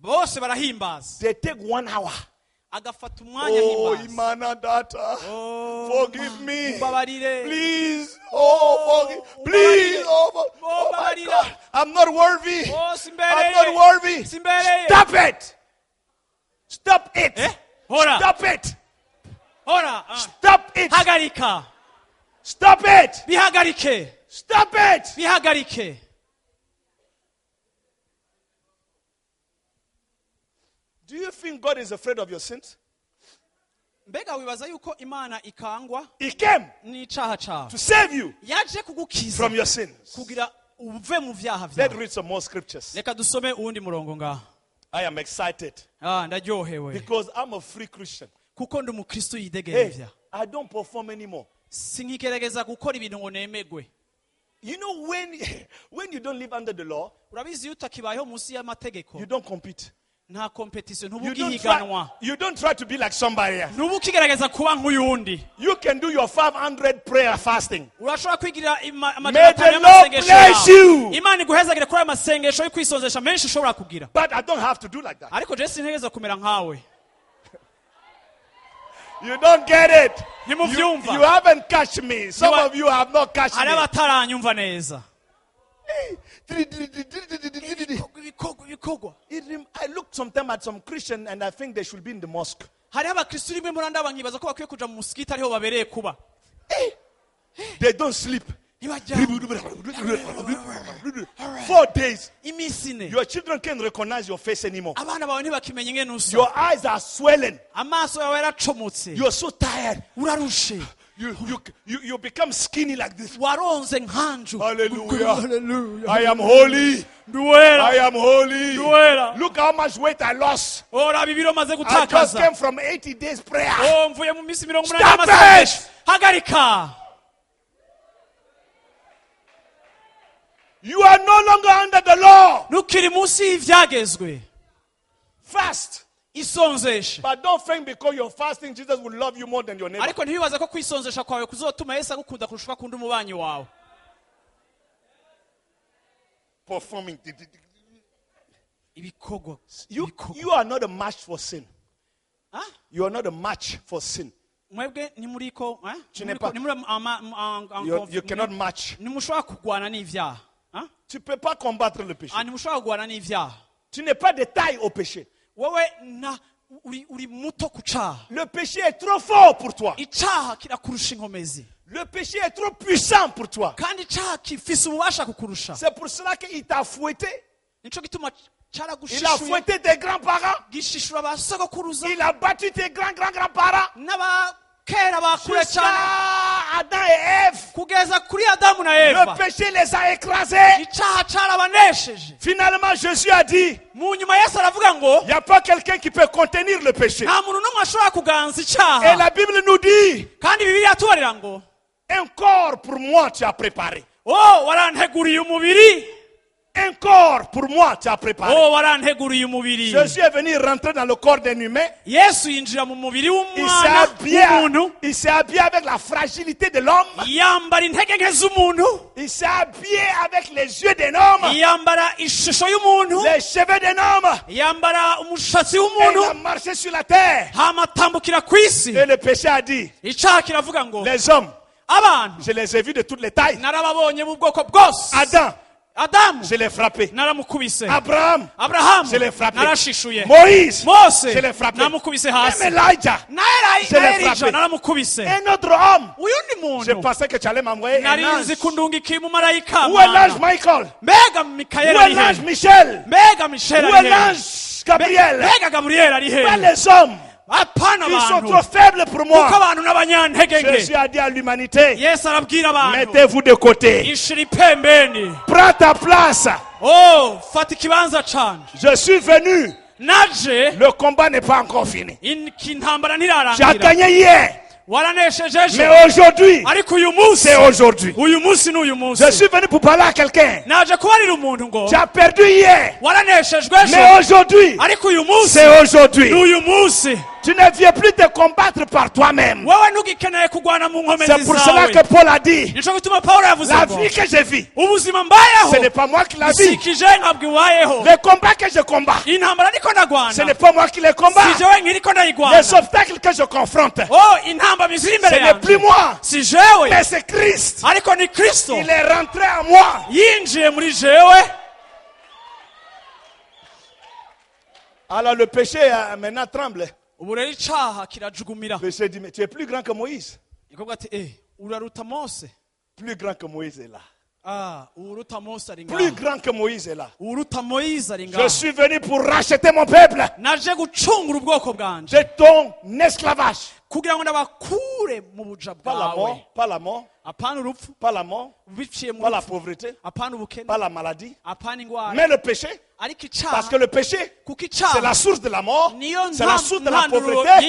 [SPEAKER 2] bose barahimbaza,
[SPEAKER 5] They take 1 hour.
[SPEAKER 2] agafata umwanya
[SPEAKER 5] Oh,
[SPEAKER 2] ahimbaza.
[SPEAKER 5] Imana data,
[SPEAKER 2] Oh,
[SPEAKER 5] forgive me.
[SPEAKER 2] Mbabarire.
[SPEAKER 5] Please. Oh, forgive. Please. Oh, oh my
[SPEAKER 2] Mbabarira.
[SPEAKER 5] God. I'm not worthy.
[SPEAKER 2] Oh,
[SPEAKER 5] I'm
[SPEAKER 2] simbereye.
[SPEAKER 5] not worthy.
[SPEAKER 2] Simbereye.
[SPEAKER 5] Stop it. Stop it.
[SPEAKER 2] Eh? Hora.
[SPEAKER 5] Stop it.
[SPEAKER 2] Hora. Ah.
[SPEAKER 5] Stop it.
[SPEAKER 2] Hagarika.
[SPEAKER 5] Stop it.
[SPEAKER 2] Bihagarike.
[SPEAKER 5] Stop it.
[SPEAKER 2] Bihagarike.
[SPEAKER 5] Do you think God is afraid of your sins?
[SPEAKER 2] Mbega wibaza yuko Imana ikangwa
[SPEAKER 5] He came
[SPEAKER 2] n'icaha cawe?
[SPEAKER 5] to save you
[SPEAKER 2] Yaje kugukiza
[SPEAKER 5] from your sins.
[SPEAKER 2] kugira uve mu vyaha
[SPEAKER 5] Let's
[SPEAKER 2] vyawe.
[SPEAKER 5] read some more scriptures.
[SPEAKER 2] Reka dusome uwundi murongo ngaha.
[SPEAKER 5] I am excited
[SPEAKER 2] Ah, ndaryohewe
[SPEAKER 5] because I'm a free Christian.
[SPEAKER 2] kuko ndi umukristo
[SPEAKER 5] Hey,
[SPEAKER 2] yidegemvya.
[SPEAKER 5] I don't perform anymore.
[SPEAKER 2] Sinkigerageza gukora ibintu ngo nemegwe.
[SPEAKER 5] You know, when you don't live under the law,
[SPEAKER 2] Urabizi iyo utakibayeho munsi y'amategeko
[SPEAKER 5] you don't compete.
[SPEAKER 2] nta competition, ntuba
[SPEAKER 5] You don't
[SPEAKER 2] ugihiganwa,
[SPEAKER 5] try, you don't try to be like somebody else.
[SPEAKER 2] ntuba ukigerageza kuba nk'uyundi.
[SPEAKER 5] You can do your 500 prayer fasting.
[SPEAKER 2] Urashobora kwigirira
[SPEAKER 5] May
[SPEAKER 2] amajana
[SPEAKER 5] the
[SPEAKER 2] atanu
[SPEAKER 5] Lord
[SPEAKER 2] y'amasengesho
[SPEAKER 5] bless
[SPEAKER 2] yawe.
[SPEAKER 5] you.
[SPEAKER 2] Imana iguhezagire kuri ayo masengesho yo kwisonzesha menshi ushobora kugira,
[SPEAKER 5] But I don't have to do like that.
[SPEAKER 2] ariko je sintegereza kumera nkawe.
[SPEAKER 5] You don't get it.
[SPEAKER 2] Ntimuvyumva.
[SPEAKER 5] You haven't catch me. Some of you have not catch
[SPEAKER 2] Hari
[SPEAKER 5] me.
[SPEAKER 2] abataranyumva neza. Ibikorwa, ibikorwa, ibikorwa.
[SPEAKER 5] I look sometimes at some Christian and I think they should be in the mosque.
[SPEAKER 2] Hariho abakristo rimwe murandaba nkibaza ko bakwiye kuja mu musigiti ariho babereye kuba.
[SPEAKER 5] They don't sleep.
[SPEAKER 2] Ntibaryama.
[SPEAKER 5] 4 days.
[SPEAKER 2] Iminsi ine.
[SPEAKER 5] Your children can't recognize your face anymore.
[SPEAKER 2] Abana bawe ntibakimenya ingene usa.
[SPEAKER 5] Your eyes are swollen.
[SPEAKER 2] Amaso yawe yaracomotse.
[SPEAKER 5] You're so tired.
[SPEAKER 2] Urarushe.
[SPEAKER 5] You become skinny like this.
[SPEAKER 2] Waronze nkanju.
[SPEAKER 5] Hallelujah.
[SPEAKER 2] Hallelujah.
[SPEAKER 5] I am holy.
[SPEAKER 2] Nduwera.
[SPEAKER 5] I am holy.
[SPEAKER 2] Nduwera.
[SPEAKER 5] Look how much weight I lost.
[SPEAKER 2] Ora ibiro maze
[SPEAKER 5] I just
[SPEAKER 2] gutakaza.
[SPEAKER 5] came from 80 days prayer.
[SPEAKER 2] Oh, mvuye mu minsi 80
[SPEAKER 5] Stop
[SPEAKER 2] y'amasengesho.
[SPEAKER 5] it!
[SPEAKER 2] Hagarika.
[SPEAKER 5] You are no longer under the law.
[SPEAKER 2] Ntukiri munsi y'ivyagezwe.
[SPEAKER 5] Fast.
[SPEAKER 2] Isonzeshe.
[SPEAKER 5] But don't think because you're fasting, Jesus will love you more than your neighbor.
[SPEAKER 2] Ariko ntiwibaze ko kwisonzesha kwawe kuzotuma Yesu agukunda kurusha uko akunda umubanyi wawe.
[SPEAKER 5] Performing.
[SPEAKER 2] Ibikorwa.
[SPEAKER 5] You are not a match for sin.
[SPEAKER 2] Ah?
[SPEAKER 5] You are not a match for sin.
[SPEAKER 2] Mwebwe ntimuriko, eh?
[SPEAKER 5] Tu n'es pas-
[SPEAKER 2] Ntimuri
[SPEAKER 5] You cannot match.
[SPEAKER 2] Ntimushobora kurwana n'ivyaha. Ah?
[SPEAKER 5] Tu ne peux pas combattre le péché.
[SPEAKER 2] Ah, ntimushobora kurwana n'ivyaha.
[SPEAKER 5] Tu n'es pas de taille au péché.
[SPEAKER 2] Wowe na uri muto ku caha.
[SPEAKER 5] Le péché est trop fort pour toi.
[SPEAKER 2] Icaha kirakurusha inkomezi.
[SPEAKER 5] Le péché est trop puissant pour toi.
[SPEAKER 2] Kandi icaha gifise ububasha kukurusha.
[SPEAKER 5] C'est pour cela qu'il t'a fouetté.
[SPEAKER 2] Nico gituma
[SPEAKER 5] Il a
[SPEAKER 2] caragushishuye.
[SPEAKER 5] fouetté tes grands-parents.
[SPEAKER 2] Gishishura ba sogokuruza.
[SPEAKER 5] Il a battu tes grands-grands-grands-parents.
[SPEAKER 2] N'abakera bakure
[SPEAKER 5] Jusqu'à
[SPEAKER 2] cyane.
[SPEAKER 5] Adam et Ève.
[SPEAKER 2] Kugeza kuri Adamu na Eva.
[SPEAKER 5] Le péché les a écrasés.
[SPEAKER 2] Icaha carabanesheje.
[SPEAKER 5] Finalement, Jésus a dit,
[SPEAKER 2] Mu nyuma Yesu aravuga ngo,
[SPEAKER 5] il n'y a pas quelqu'un qui peut contenir le péché.
[SPEAKER 2] nta muntu n'umwe ashobora kuganza
[SPEAKER 5] Et
[SPEAKER 2] icaha.
[SPEAKER 5] la Bible nous dit,
[SPEAKER 2] Kandi Bibiliya yatubarira ngo,
[SPEAKER 5] un corps pour moi tu as préparé.
[SPEAKER 2] oh, waranteguriye umubiri.
[SPEAKER 5] Un corps pour moi tu as préparé.
[SPEAKER 2] Oh, waranteguriye umubiri.
[SPEAKER 5] Jésus est venu rentrer dans le corps d'un humain.
[SPEAKER 2] Yesu yinjira mu mubiri
[SPEAKER 5] Il s'est
[SPEAKER 2] w'umwana
[SPEAKER 5] habillé,
[SPEAKER 2] w'umuntu.
[SPEAKER 5] il s'est habillé avec la fragilité de l'homme.
[SPEAKER 2] Yambara intege nke z'umuntu.
[SPEAKER 5] Il s'est habillé avec les yeux d'un homme,
[SPEAKER 2] Yambara ishusho y'umuntu.
[SPEAKER 5] les cheveux d'un homme.
[SPEAKER 2] Yambara umushatsi
[SPEAKER 5] Et
[SPEAKER 2] w'umuntu.
[SPEAKER 5] il a marché sur la terre.
[SPEAKER 2] Hama atambukira ku isi.
[SPEAKER 5] Et le péché a dit,
[SPEAKER 2] Icaha kiravuga ngo,
[SPEAKER 5] les hommes,
[SPEAKER 2] abantu
[SPEAKER 5] je les ai vus de toutes les tailles.
[SPEAKER 2] narababonye mu bwoko bwose.
[SPEAKER 5] Adam,
[SPEAKER 2] Adamu,
[SPEAKER 5] je l'ai frappé.
[SPEAKER 2] naramukubise.
[SPEAKER 5] Abraham,
[SPEAKER 2] Abrahamu,
[SPEAKER 5] je l'ai frappé.
[SPEAKER 2] narashishuye.
[SPEAKER 5] Moïse,
[SPEAKER 2] Mose,
[SPEAKER 5] je l'ai frappé.
[SPEAKER 2] namukubise hasi.
[SPEAKER 5] Même Elijah,
[SPEAKER 2] Na
[SPEAKER 5] je l'ai
[SPEAKER 2] Elija,
[SPEAKER 5] frappé.
[SPEAKER 2] naramukubise.
[SPEAKER 5] Un autre homme,
[SPEAKER 2] Uyundi
[SPEAKER 5] je
[SPEAKER 2] muntu,
[SPEAKER 5] pensais que tu allais m'envoyer un
[SPEAKER 2] nari
[SPEAKER 5] ange.
[SPEAKER 2] nzi ko ndungikiye umumarayika.
[SPEAKER 5] Où est l'ange Michael?
[SPEAKER 2] Mbega Mikayeli
[SPEAKER 5] Où est
[SPEAKER 2] ari
[SPEAKER 5] l'ange
[SPEAKER 2] hehe?
[SPEAKER 5] Michel?
[SPEAKER 2] Mbega Michel
[SPEAKER 5] Où
[SPEAKER 2] ari
[SPEAKER 5] est
[SPEAKER 2] hehe?
[SPEAKER 5] l'ange Gabriel?
[SPEAKER 2] Mbega Gabriel ari
[SPEAKER 5] Pas
[SPEAKER 2] hehe?
[SPEAKER 5] les hommes.
[SPEAKER 2] Apana
[SPEAKER 5] Ils sont
[SPEAKER 2] abantu.
[SPEAKER 5] trop faibles pour
[SPEAKER 2] Kuko
[SPEAKER 5] moi.
[SPEAKER 2] abantu n'abanyantege nke.
[SPEAKER 5] Jésus a dit à l'humanité,
[SPEAKER 2] Yesu arabwira abantu,
[SPEAKER 5] mettez-vous de côté.
[SPEAKER 2] ishira ipembeni.
[SPEAKER 5] Prends ta place.
[SPEAKER 2] Oh, fata ikibanza canje.
[SPEAKER 5] Je suis venu.
[SPEAKER 2] Naje,
[SPEAKER 5] Le combat n'est pas encore fini.
[SPEAKER 2] intambara
[SPEAKER 5] Tu as
[SPEAKER 2] ntirarangira.
[SPEAKER 5] gagné hier.
[SPEAKER 2] Waranesheje ejo.
[SPEAKER 5] Mais aujourd'hui,
[SPEAKER 2] Ariko uyu munsi,
[SPEAKER 5] c'est aujourd'hui.
[SPEAKER 2] uyu munsi n'uyu munsi.
[SPEAKER 5] Je suis venu pour parler à quelqu'un.
[SPEAKER 2] Naje kubarira umuntu ngo,
[SPEAKER 5] Tu as perdu hier.
[SPEAKER 2] waraneshejwe ejo.
[SPEAKER 5] Mais aujourd'hui,
[SPEAKER 2] Ariko uyu munsi,
[SPEAKER 5] c'est aujourd'hui.
[SPEAKER 2] n'uyu munsi.
[SPEAKER 5] Tu ne viens plus te combattre par toi-même.
[SPEAKER 2] Wewe ntugikeneye kurwana mu nkomezi
[SPEAKER 5] C'est pour cela
[SPEAKER 2] zawe.
[SPEAKER 5] que Paul a dit,
[SPEAKER 2] Nico gituma Pawulo yavuze
[SPEAKER 5] la
[SPEAKER 2] ngo,
[SPEAKER 5] vie que je vis,
[SPEAKER 2] ubuzima mbayeho
[SPEAKER 5] ce n'est pas moi qui la vis.
[SPEAKER 2] sikije ntabwo iwayeho.
[SPEAKER 5] Les combats que je combats,
[SPEAKER 2] Intambara ndiko
[SPEAKER 5] ce
[SPEAKER 2] ndagwana,
[SPEAKER 5] n'est pas moi qui les combats.
[SPEAKER 2] si jewe nkiriko ndayigwana.
[SPEAKER 5] Les obstacles que je confronte,
[SPEAKER 2] Oh, intambara ziri
[SPEAKER 5] ce
[SPEAKER 2] imbere
[SPEAKER 5] n'est plus
[SPEAKER 2] yanjye,
[SPEAKER 5] moi,
[SPEAKER 2] si jewe,
[SPEAKER 5] mais c'est Christ.
[SPEAKER 2] ariko ni Kristo
[SPEAKER 5] Il est rentré en moi.
[SPEAKER 2] yinjiye muri jewe.
[SPEAKER 5] Alors le péché maintenant tremble.
[SPEAKER 2] Ubu rero icaha kirajugumira.
[SPEAKER 5] Le péché dit, mais tu es plus grand que Moïse.
[SPEAKER 2] Nikuvuga ati, uraruta Mose.
[SPEAKER 5] Plus grand que Moïse est là.
[SPEAKER 2] Ah, uruta Mose ari
[SPEAKER 5] Plus
[SPEAKER 2] ngaha.
[SPEAKER 5] grand que Moïse est là.
[SPEAKER 2] Uruta Moïse ari
[SPEAKER 5] Je
[SPEAKER 2] ngaha.
[SPEAKER 5] suis venu pour racheter mon peuple
[SPEAKER 2] Naje gucungura ubwoko bwanje
[SPEAKER 5] de ton esclavage.
[SPEAKER 2] kugira ngo ndabakure mu buja
[SPEAKER 5] Pas la
[SPEAKER 2] bwawe.
[SPEAKER 5] mort, pas la mort,
[SPEAKER 2] Apana urupfu,
[SPEAKER 5] pas la mort,
[SPEAKER 2] biciye mu
[SPEAKER 5] pas la
[SPEAKER 2] rupfu,
[SPEAKER 5] pauvreté,
[SPEAKER 2] apana ubukene,
[SPEAKER 5] pas la maladie,
[SPEAKER 2] apana ingwara,
[SPEAKER 5] mais le péché.
[SPEAKER 2] ariko
[SPEAKER 5] Parce
[SPEAKER 2] icaha,
[SPEAKER 5] que le péché,
[SPEAKER 2] kuko
[SPEAKER 5] c'est la
[SPEAKER 2] icaha
[SPEAKER 5] source de la mort,
[SPEAKER 2] niyo
[SPEAKER 5] c'est la source de la
[SPEAKER 2] ntanduro
[SPEAKER 5] pauvreté, c'est la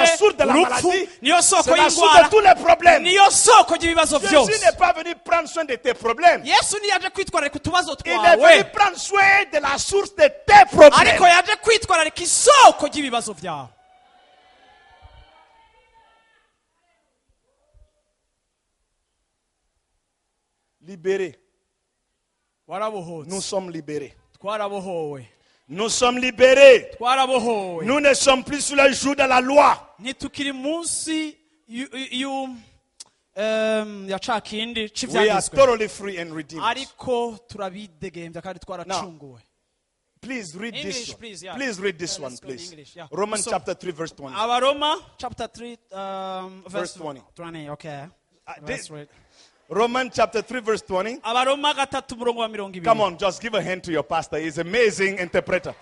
[SPEAKER 2] y'ubukene,
[SPEAKER 5] source de la
[SPEAKER 2] urupfu,
[SPEAKER 5] maladie,
[SPEAKER 2] niyo soko
[SPEAKER 5] c'est la source
[SPEAKER 2] y'ingwara,
[SPEAKER 5] de tous les problèmes.
[SPEAKER 2] niyo soko ry'ibibazo
[SPEAKER 5] Jésus
[SPEAKER 2] byose.
[SPEAKER 5] n'est pas venu prendre soin de tes problèmes.
[SPEAKER 2] Yesu ntiyaje kwitwararika utubazo
[SPEAKER 5] Il est
[SPEAKER 2] twawe,
[SPEAKER 5] venu prendre soin de la source de tes problèmes.
[SPEAKER 2] ariko yaje kwitwararika isoko ry'ibibazo byawe.
[SPEAKER 5] Libérés. Nous
[SPEAKER 2] Warabohotse,
[SPEAKER 5] sommes libérés.
[SPEAKER 2] twarabohowe,
[SPEAKER 5] Nous sommes libérés.
[SPEAKER 2] twarabohowe.
[SPEAKER 5] Nous ne sommes plus sous le joug de la loi.
[SPEAKER 2] Ntitukiri munsi ya ca kindi
[SPEAKER 5] We are
[SPEAKER 2] c'ivyagezwe
[SPEAKER 5] totally free and redeemed.
[SPEAKER 2] Ariko turabidegembya kandi twaracunguwe.
[SPEAKER 5] Please read
[SPEAKER 2] English,
[SPEAKER 5] this one.
[SPEAKER 2] please, yeah.
[SPEAKER 5] Please read this
[SPEAKER 2] Yeah,
[SPEAKER 5] one,
[SPEAKER 2] let's go in
[SPEAKER 5] please.
[SPEAKER 2] English, yeah.
[SPEAKER 5] Romans
[SPEAKER 2] So-
[SPEAKER 5] chapter 3, verse 20.
[SPEAKER 2] Abaroma chapter 3 verse
[SPEAKER 5] Verse 20.
[SPEAKER 2] 20, okay. Let's read.
[SPEAKER 5] Romans chapter 3, verse 20.
[SPEAKER 2] Abaroma gatatu umurongo wa mirongo ibiri.
[SPEAKER 5] Come on, just give a hand to your pastor. He's amazing interpreter.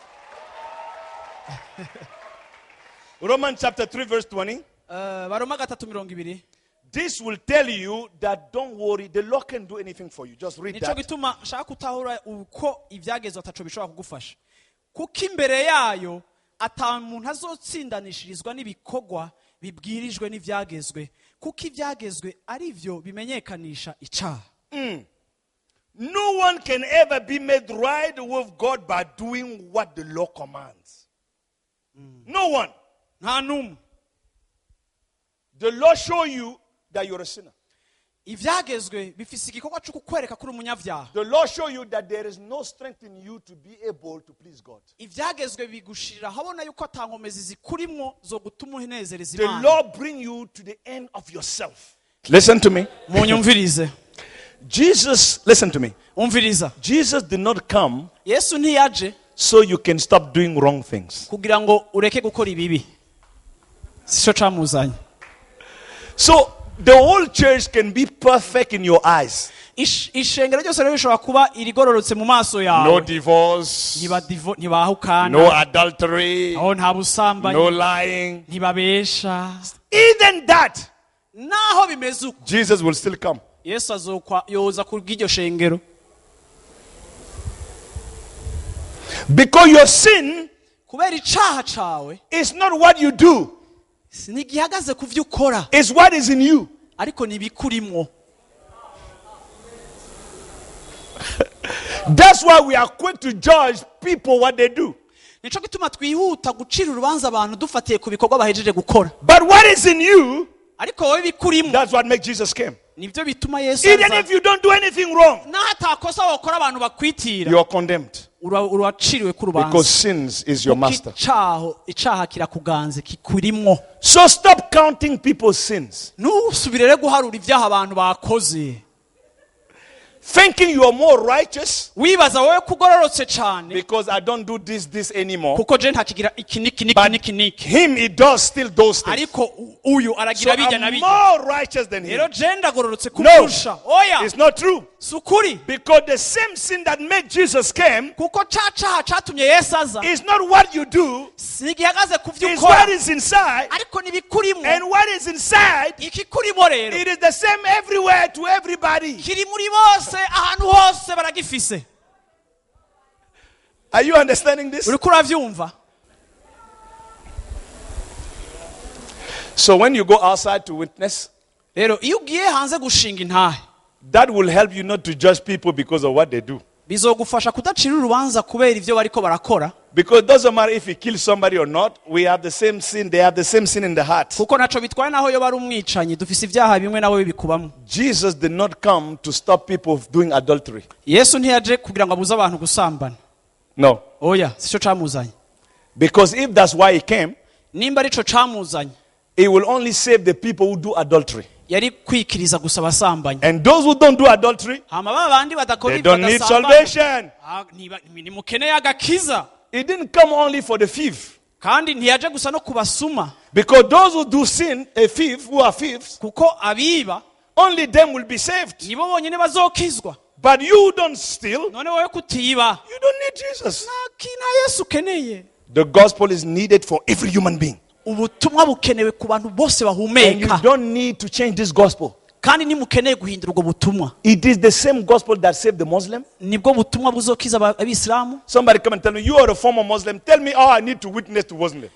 [SPEAKER 5] Romans chapter 3, verse 20.
[SPEAKER 2] Baroma gatatu mirongo ibiri.
[SPEAKER 5] This will tell you that don't worry, the law can do anything for you. Just read
[SPEAKER 2] Nico
[SPEAKER 5] that.
[SPEAKER 2] gituma nshaka kutahura uko ibyagezwe ataco bishobora kugufasha kuko imbere yayo ata muntu azotsindanishirizwa n'ibikorwa bibwirijwe n'ibyagezwe kuko ibyagezwe ari byo bimenyekanisha icaha.
[SPEAKER 5] No one can ever be made right with God by doing what the law commands. No one.
[SPEAKER 2] Nta n'umwe.
[SPEAKER 5] The law show you that you're a sinner.
[SPEAKER 2] Ibyagezwe bifise igikorwa cyo kukwereka ko uri umunyabyaha.
[SPEAKER 5] The law show you that there is no strength in you to be able to please God.
[SPEAKER 2] Ibyagezwe bigushirira habona yuko atankomezi zikurimwo zo gutuma unezereza
[SPEAKER 5] The
[SPEAKER 2] Imana.
[SPEAKER 5] law bring you to the end of yourself. Listen to me.
[SPEAKER 2] Munyumvirize.
[SPEAKER 5] Jesus, listen to me.
[SPEAKER 2] Umviriza.
[SPEAKER 5] Jesus did not come
[SPEAKER 2] Yesu ntiyaje
[SPEAKER 5] so you can stop doing wrong things.
[SPEAKER 2] Kugira ngo ureke gukora ibibi sico camuzanye.
[SPEAKER 5] So the whole church can be perfect in your eyes.
[SPEAKER 2] Ishengero ryose rero rishobora kuba irigororotse mu maso
[SPEAKER 5] No
[SPEAKER 2] yawe.
[SPEAKER 5] divorce,
[SPEAKER 2] Ntibahukana,
[SPEAKER 5] no adultery,
[SPEAKER 2] aho nta busambanyi,
[SPEAKER 5] no lying.
[SPEAKER 2] ntibabesha.
[SPEAKER 5] Even that,
[SPEAKER 2] Naho bimeze uko,
[SPEAKER 5] Jesus will still come.
[SPEAKER 2] Yesu azokwa yoza ku bw'iryo shengero.
[SPEAKER 5] Because your sin
[SPEAKER 2] Kubera icaha cawe
[SPEAKER 5] is not what you do,
[SPEAKER 2] ntigihagaze ku vyo ukora,
[SPEAKER 5] it's what is in you.
[SPEAKER 2] Ariko nibikurimwo.
[SPEAKER 5] That's why we are quick to judge people what they do.
[SPEAKER 2] Nico gituma twihuta gucira urubanza abantu dufatiye ku bikorwa bahejeje gukora.
[SPEAKER 5] But what is in you,
[SPEAKER 2] Ariko wowe bikurimwo,
[SPEAKER 5] that's what makes Jesus came.
[SPEAKER 2] Nibyo bituma Yesu
[SPEAKER 5] Even
[SPEAKER 2] aza.
[SPEAKER 5] if you don't do anything wrong,
[SPEAKER 2] Naho atakosa wokora abantu bakwitira,
[SPEAKER 5] you are condemned.
[SPEAKER 2] Uraciriwe ku rubanza.
[SPEAKER 5] Because sins is your master.
[SPEAKER 2] Icaha kirakuganze kikurimwo.
[SPEAKER 5] So stop counting people's sins.
[SPEAKER 2] Ntusubire rero guharura ibyaha abantu bakoze.
[SPEAKER 5] Thinking you are more righteous
[SPEAKER 2] Wibaza wowe ko ugororotse cane
[SPEAKER 5] because I don't do this, this anymore.
[SPEAKER 2] kuko je ntakigira iki n'iki n'iki
[SPEAKER 5] But
[SPEAKER 2] n'iki n'iki.
[SPEAKER 5] him, he does still those things.
[SPEAKER 2] Ariko uyu
[SPEAKER 5] So
[SPEAKER 2] aragira bijya na
[SPEAKER 5] I'm
[SPEAKER 2] bijya.
[SPEAKER 5] more righteous than
[SPEAKER 2] Rero
[SPEAKER 5] him.
[SPEAKER 2] je ndagororotse
[SPEAKER 5] No,
[SPEAKER 2] kumurusha. Oya,
[SPEAKER 5] it's not true.
[SPEAKER 2] si ukuri.
[SPEAKER 5] Because the same sin that made Jesus came
[SPEAKER 2] Kuko ca caha catumye Yesu aza
[SPEAKER 5] is not what you do,
[SPEAKER 2] sigihagaze ku vyo
[SPEAKER 5] it's
[SPEAKER 2] ukora,
[SPEAKER 5] what is inside.
[SPEAKER 2] ariko nibikurimwo.
[SPEAKER 5] And what is inside,
[SPEAKER 2] Ikikurimo rero
[SPEAKER 5] it is the same everywhere to everybody.
[SPEAKER 2] kiri muri bose ahantu hose baragifise.
[SPEAKER 5] Are you understanding this?
[SPEAKER 2] Uriko uravyumva?
[SPEAKER 5] So when you go outside to witness,
[SPEAKER 2] Rero iyo ugiye hanze gushinga intahe,
[SPEAKER 5] that will help you not to judge people because of what they do.
[SPEAKER 2] Bizogufasha kudacira urubanza kubera ivyo bariko barakora.
[SPEAKER 5] Because it doesn't matter if you kill somebody or not, we have the same sin, they have the same sin in the heart.
[SPEAKER 2] Kuko naco bitwaye naho yo bari umwicanyi dufise ibyaha bimwe nawe bikubamo.
[SPEAKER 5] Jesus did not come to stop people doing adultery.
[SPEAKER 2] Yesu ntiyaje kugira ngo abuze abantu gusambana.
[SPEAKER 5] No.
[SPEAKER 2] Oya, sico camuzanye.
[SPEAKER 5] Because if that's why he came,
[SPEAKER 2] Nimba arico camuzanye,
[SPEAKER 5] he will only save the people who do adultery.
[SPEAKER 2] Yari kwikiriza gusa abasambanyi.
[SPEAKER 5] And those who don't do adultery,
[SPEAKER 2] Hama ba bandi badakora
[SPEAKER 5] they
[SPEAKER 2] ibyo
[SPEAKER 5] don't need
[SPEAKER 2] badasambana,
[SPEAKER 5] salvation.
[SPEAKER 2] Ah, nimukeneye agakiza.
[SPEAKER 5] He didn't come only for the thief.
[SPEAKER 2] Kandi ntiyaje gusa no kubasuma.
[SPEAKER 5] Because those who do sin, a thief, who are thieves,
[SPEAKER 2] Kuko abiba
[SPEAKER 5] only them will be saved.
[SPEAKER 2] nibo bonyine bazokizwa.
[SPEAKER 5] But you who don't steal,
[SPEAKER 2] None wowe kutiba,
[SPEAKER 5] you don't need Jesus.
[SPEAKER 2] Nta Yesu ukeneye.
[SPEAKER 5] The gospel is needed for every human being.
[SPEAKER 2] Ubutumwa bukenewe ku bantu bose
[SPEAKER 5] And you
[SPEAKER 2] bahumeka.
[SPEAKER 5] don't need to change this gospel.
[SPEAKER 2] Kandi ntimukeneye guhindura ubwo butumwa.
[SPEAKER 5] It is the same gospel that saved the Muslim.
[SPEAKER 2] Nibwo butumwa buzokiza abisilamu.
[SPEAKER 5] Somebody come and tell me, you are a former Muslim. Tell me how I need to witness to Muslim.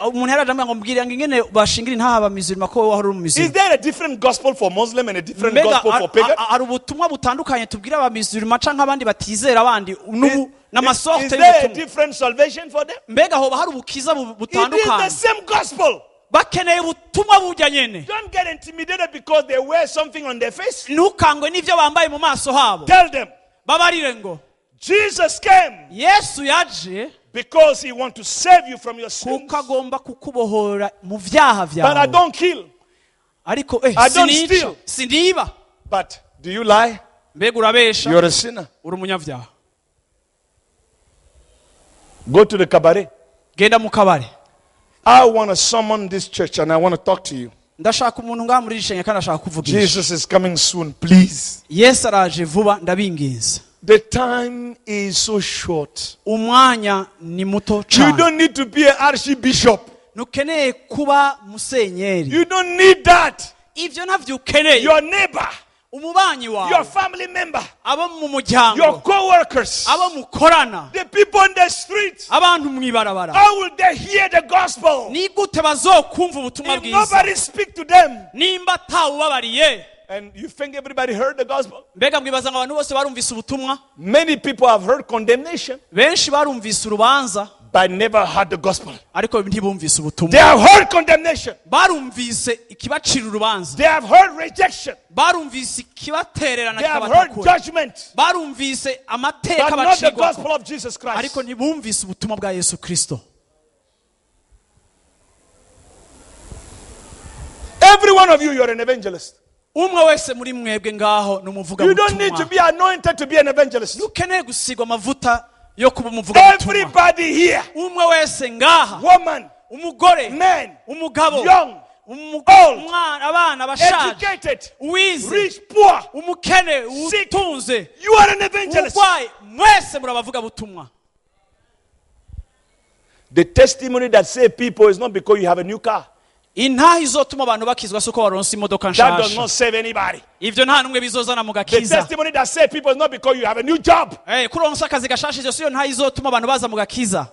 [SPEAKER 2] Umuntu yaraje ambwira ngo mbwira ngo ingene bashingira intaha abamizirima ko wowe wahora uri
[SPEAKER 5] Is
[SPEAKER 2] umumizirima.
[SPEAKER 5] there a different gospel for Muslim and a different
[SPEAKER 2] Mbega
[SPEAKER 5] gospel for pagan?
[SPEAKER 2] hari ubutumwa butandukanye tubwira abamizirima canke abandi batizera abandi n'ubu
[SPEAKER 5] Is
[SPEAKER 2] n'amasorte
[SPEAKER 5] there a
[SPEAKER 2] y'ubutumwa?
[SPEAKER 5] different salvation for them?
[SPEAKER 2] Mbega hoba hari ubukiza
[SPEAKER 5] It is the
[SPEAKER 2] butandukanye?
[SPEAKER 5] same gospel.
[SPEAKER 2] Bakeneye ubutumwa bujya nyene.
[SPEAKER 5] Don't get intimidated because they wear something on their face.
[SPEAKER 2] Ntukangwe n'ivyo bambaye mu maso habo.
[SPEAKER 5] Tell them,
[SPEAKER 2] Babarire ngo
[SPEAKER 5] Jesus came
[SPEAKER 2] Yesu yaje
[SPEAKER 5] because he wants to save you from your sins.
[SPEAKER 2] kuko agomba kukubohora mu vyaha
[SPEAKER 5] But I
[SPEAKER 2] vyawe.
[SPEAKER 5] don't kill.
[SPEAKER 2] Ariko
[SPEAKER 5] I don't
[SPEAKER 2] sinica
[SPEAKER 5] steal.
[SPEAKER 2] Siniba.
[SPEAKER 5] But do you lie?
[SPEAKER 2] Mbega urabesha?
[SPEAKER 5] You're a sinner.
[SPEAKER 2] Uri umunyabyaha.
[SPEAKER 5] Go to the cabaret.
[SPEAKER 2] Genda mu kabari.
[SPEAKER 5] I want to summon this church and I want to talk to you.
[SPEAKER 2] Ndashaka umuntu ngaha muri iri shengero kandi ashaka kuvugisha.
[SPEAKER 5] Jesus is coming soon, please.
[SPEAKER 2] Yesu araje vuba, ndabinginze.
[SPEAKER 5] The time is so short.
[SPEAKER 2] Umwanya ni muto
[SPEAKER 5] You
[SPEAKER 2] cyane.
[SPEAKER 5] don't need to be an archbishop.
[SPEAKER 2] Ntukeneye kuba musenyeri.
[SPEAKER 5] You don't need that.
[SPEAKER 2] Ibyo ntabyo ukeneye.
[SPEAKER 5] Your neighbor,
[SPEAKER 2] Umubanyi
[SPEAKER 5] your
[SPEAKER 2] wawe,
[SPEAKER 5] family member,
[SPEAKER 2] abo mu muryango,
[SPEAKER 5] your co-workers,
[SPEAKER 2] abo mukorana,
[SPEAKER 5] the people on the street.
[SPEAKER 2] abantu mu ibarabara.
[SPEAKER 5] How will they hear the gospel
[SPEAKER 2] Ni gute bazokumva ubutumwa
[SPEAKER 5] if
[SPEAKER 2] bwiza
[SPEAKER 5] nobody speak to them?
[SPEAKER 2] nimba atawubabariye?
[SPEAKER 5] And you think everybody heard the gospel?
[SPEAKER 2] Mbega mwibaza ngo abantu bose barumvise ubutumwa?
[SPEAKER 5] Many people have heard condemnation,
[SPEAKER 2] Benshi barumvise urubanza,
[SPEAKER 5] but never heard the gospel.
[SPEAKER 2] ariko ntibumvise ubutumwa.
[SPEAKER 5] They have heard condemnation.
[SPEAKER 2] Barumvise ikibacira urubanza.
[SPEAKER 5] They have heard rejection.
[SPEAKER 2] Barumvise ikibatererana,
[SPEAKER 5] They have heard
[SPEAKER 2] kikabatakura.
[SPEAKER 5] judgment,
[SPEAKER 2] Barumvise amateka
[SPEAKER 5] but not the
[SPEAKER 2] bacirwako,
[SPEAKER 5] gospel of Jesus Christ.
[SPEAKER 2] ariko ntibumvise ubutumwa bwa Yesu Kristo.
[SPEAKER 5] Every one of you, you're an evangelist.
[SPEAKER 2] Umwe wese muri mwebwe ngaho ni
[SPEAKER 5] You don't need to
[SPEAKER 2] umuvugabutumwa.
[SPEAKER 5] be anointed to be an evangelist.
[SPEAKER 2] Ntukeneye gusigwa amavuta yo kuba umuvugabutumwa.
[SPEAKER 5] Everybody here,
[SPEAKER 2] Umwe wese ngaha,
[SPEAKER 5] woman,
[SPEAKER 2] umugore,
[SPEAKER 5] man,
[SPEAKER 2] umugabo,
[SPEAKER 5] young, old,
[SPEAKER 2] umwana, abana bashaje,
[SPEAKER 5] educated,
[SPEAKER 2] uwize,
[SPEAKER 5] rich, poor,
[SPEAKER 2] umukene,
[SPEAKER 5] sick.
[SPEAKER 2] utunze,
[SPEAKER 5] You are an evangelist.
[SPEAKER 2] urwaye, mwese murabavugabutumwa.
[SPEAKER 5] The testimony that saves people is not because you have a new car.
[SPEAKER 2] Intaha izotuma abantu bakizwa si uko baronse imodoka
[SPEAKER 5] That does
[SPEAKER 2] nshasha.
[SPEAKER 5] not save anybody.
[SPEAKER 2] Ibyo nta n'umwe bizozana mu
[SPEAKER 5] The
[SPEAKER 2] gakiza.
[SPEAKER 5] testimony that saves people is not because you have a new job.
[SPEAKER 2] Kuronsa akazi gashasha, ivyo siyo ntaha izotuma abantu baza mu gakiza.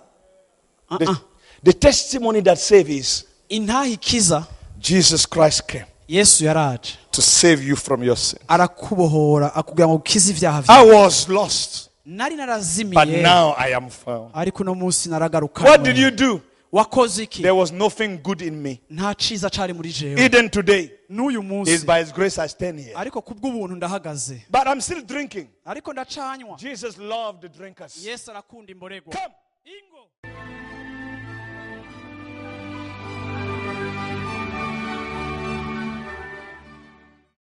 [SPEAKER 5] The testimony that saves is
[SPEAKER 2] Intaha ikiza,
[SPEAKER 5] Jesus Christ came
[SPEAKER 2] Yesu yaraje
[SPEAKER 5] to save you from your sin.
[SPEAKER 2] arakubohora akubwira ngo ukize ibyaha
[SPEAKER 5] I
[SPEAKER 2] byawe.
[SPEAKER 5] was lost,
[SPEAKER 2] Nari
[SPEAKER 5] but
[SPEAKER 2] narazimiye,
[SPEAKER 5] now I am found.
[SPEAKER 2] ariko uno munsi
[SPEAKER 5] What did you
[SPEAKER 2] naragarukanywe.
[SPEAKER 5] do?
[SPEAKER 2] Wakoze iki?
[SPEAKER 5] There was nothing good in me.
[SPEAKER 2] Nta ciza cari muri jewe.
[SPEAKER 5] Even today,
[SPEAKER 2] N'uyu
[SPEAKER 5] it's
[SPEAKER 2] munsi,
[SPEAKER 5] by His grace I stand here.
[SPEAKER 2] ariko kubw'ubuntu ndahagaze.
[SPEAKER 5] But I'm still drinking.
[SPEAKER 2] Ariko ndacanywa.
[SPEAKER 5] Jesus loved the drinkers.
[SPEAKER 2] Yesu arakunda imborerwa.
[SPEAKER 5] Come.
[SPEAKER 2] Ingo.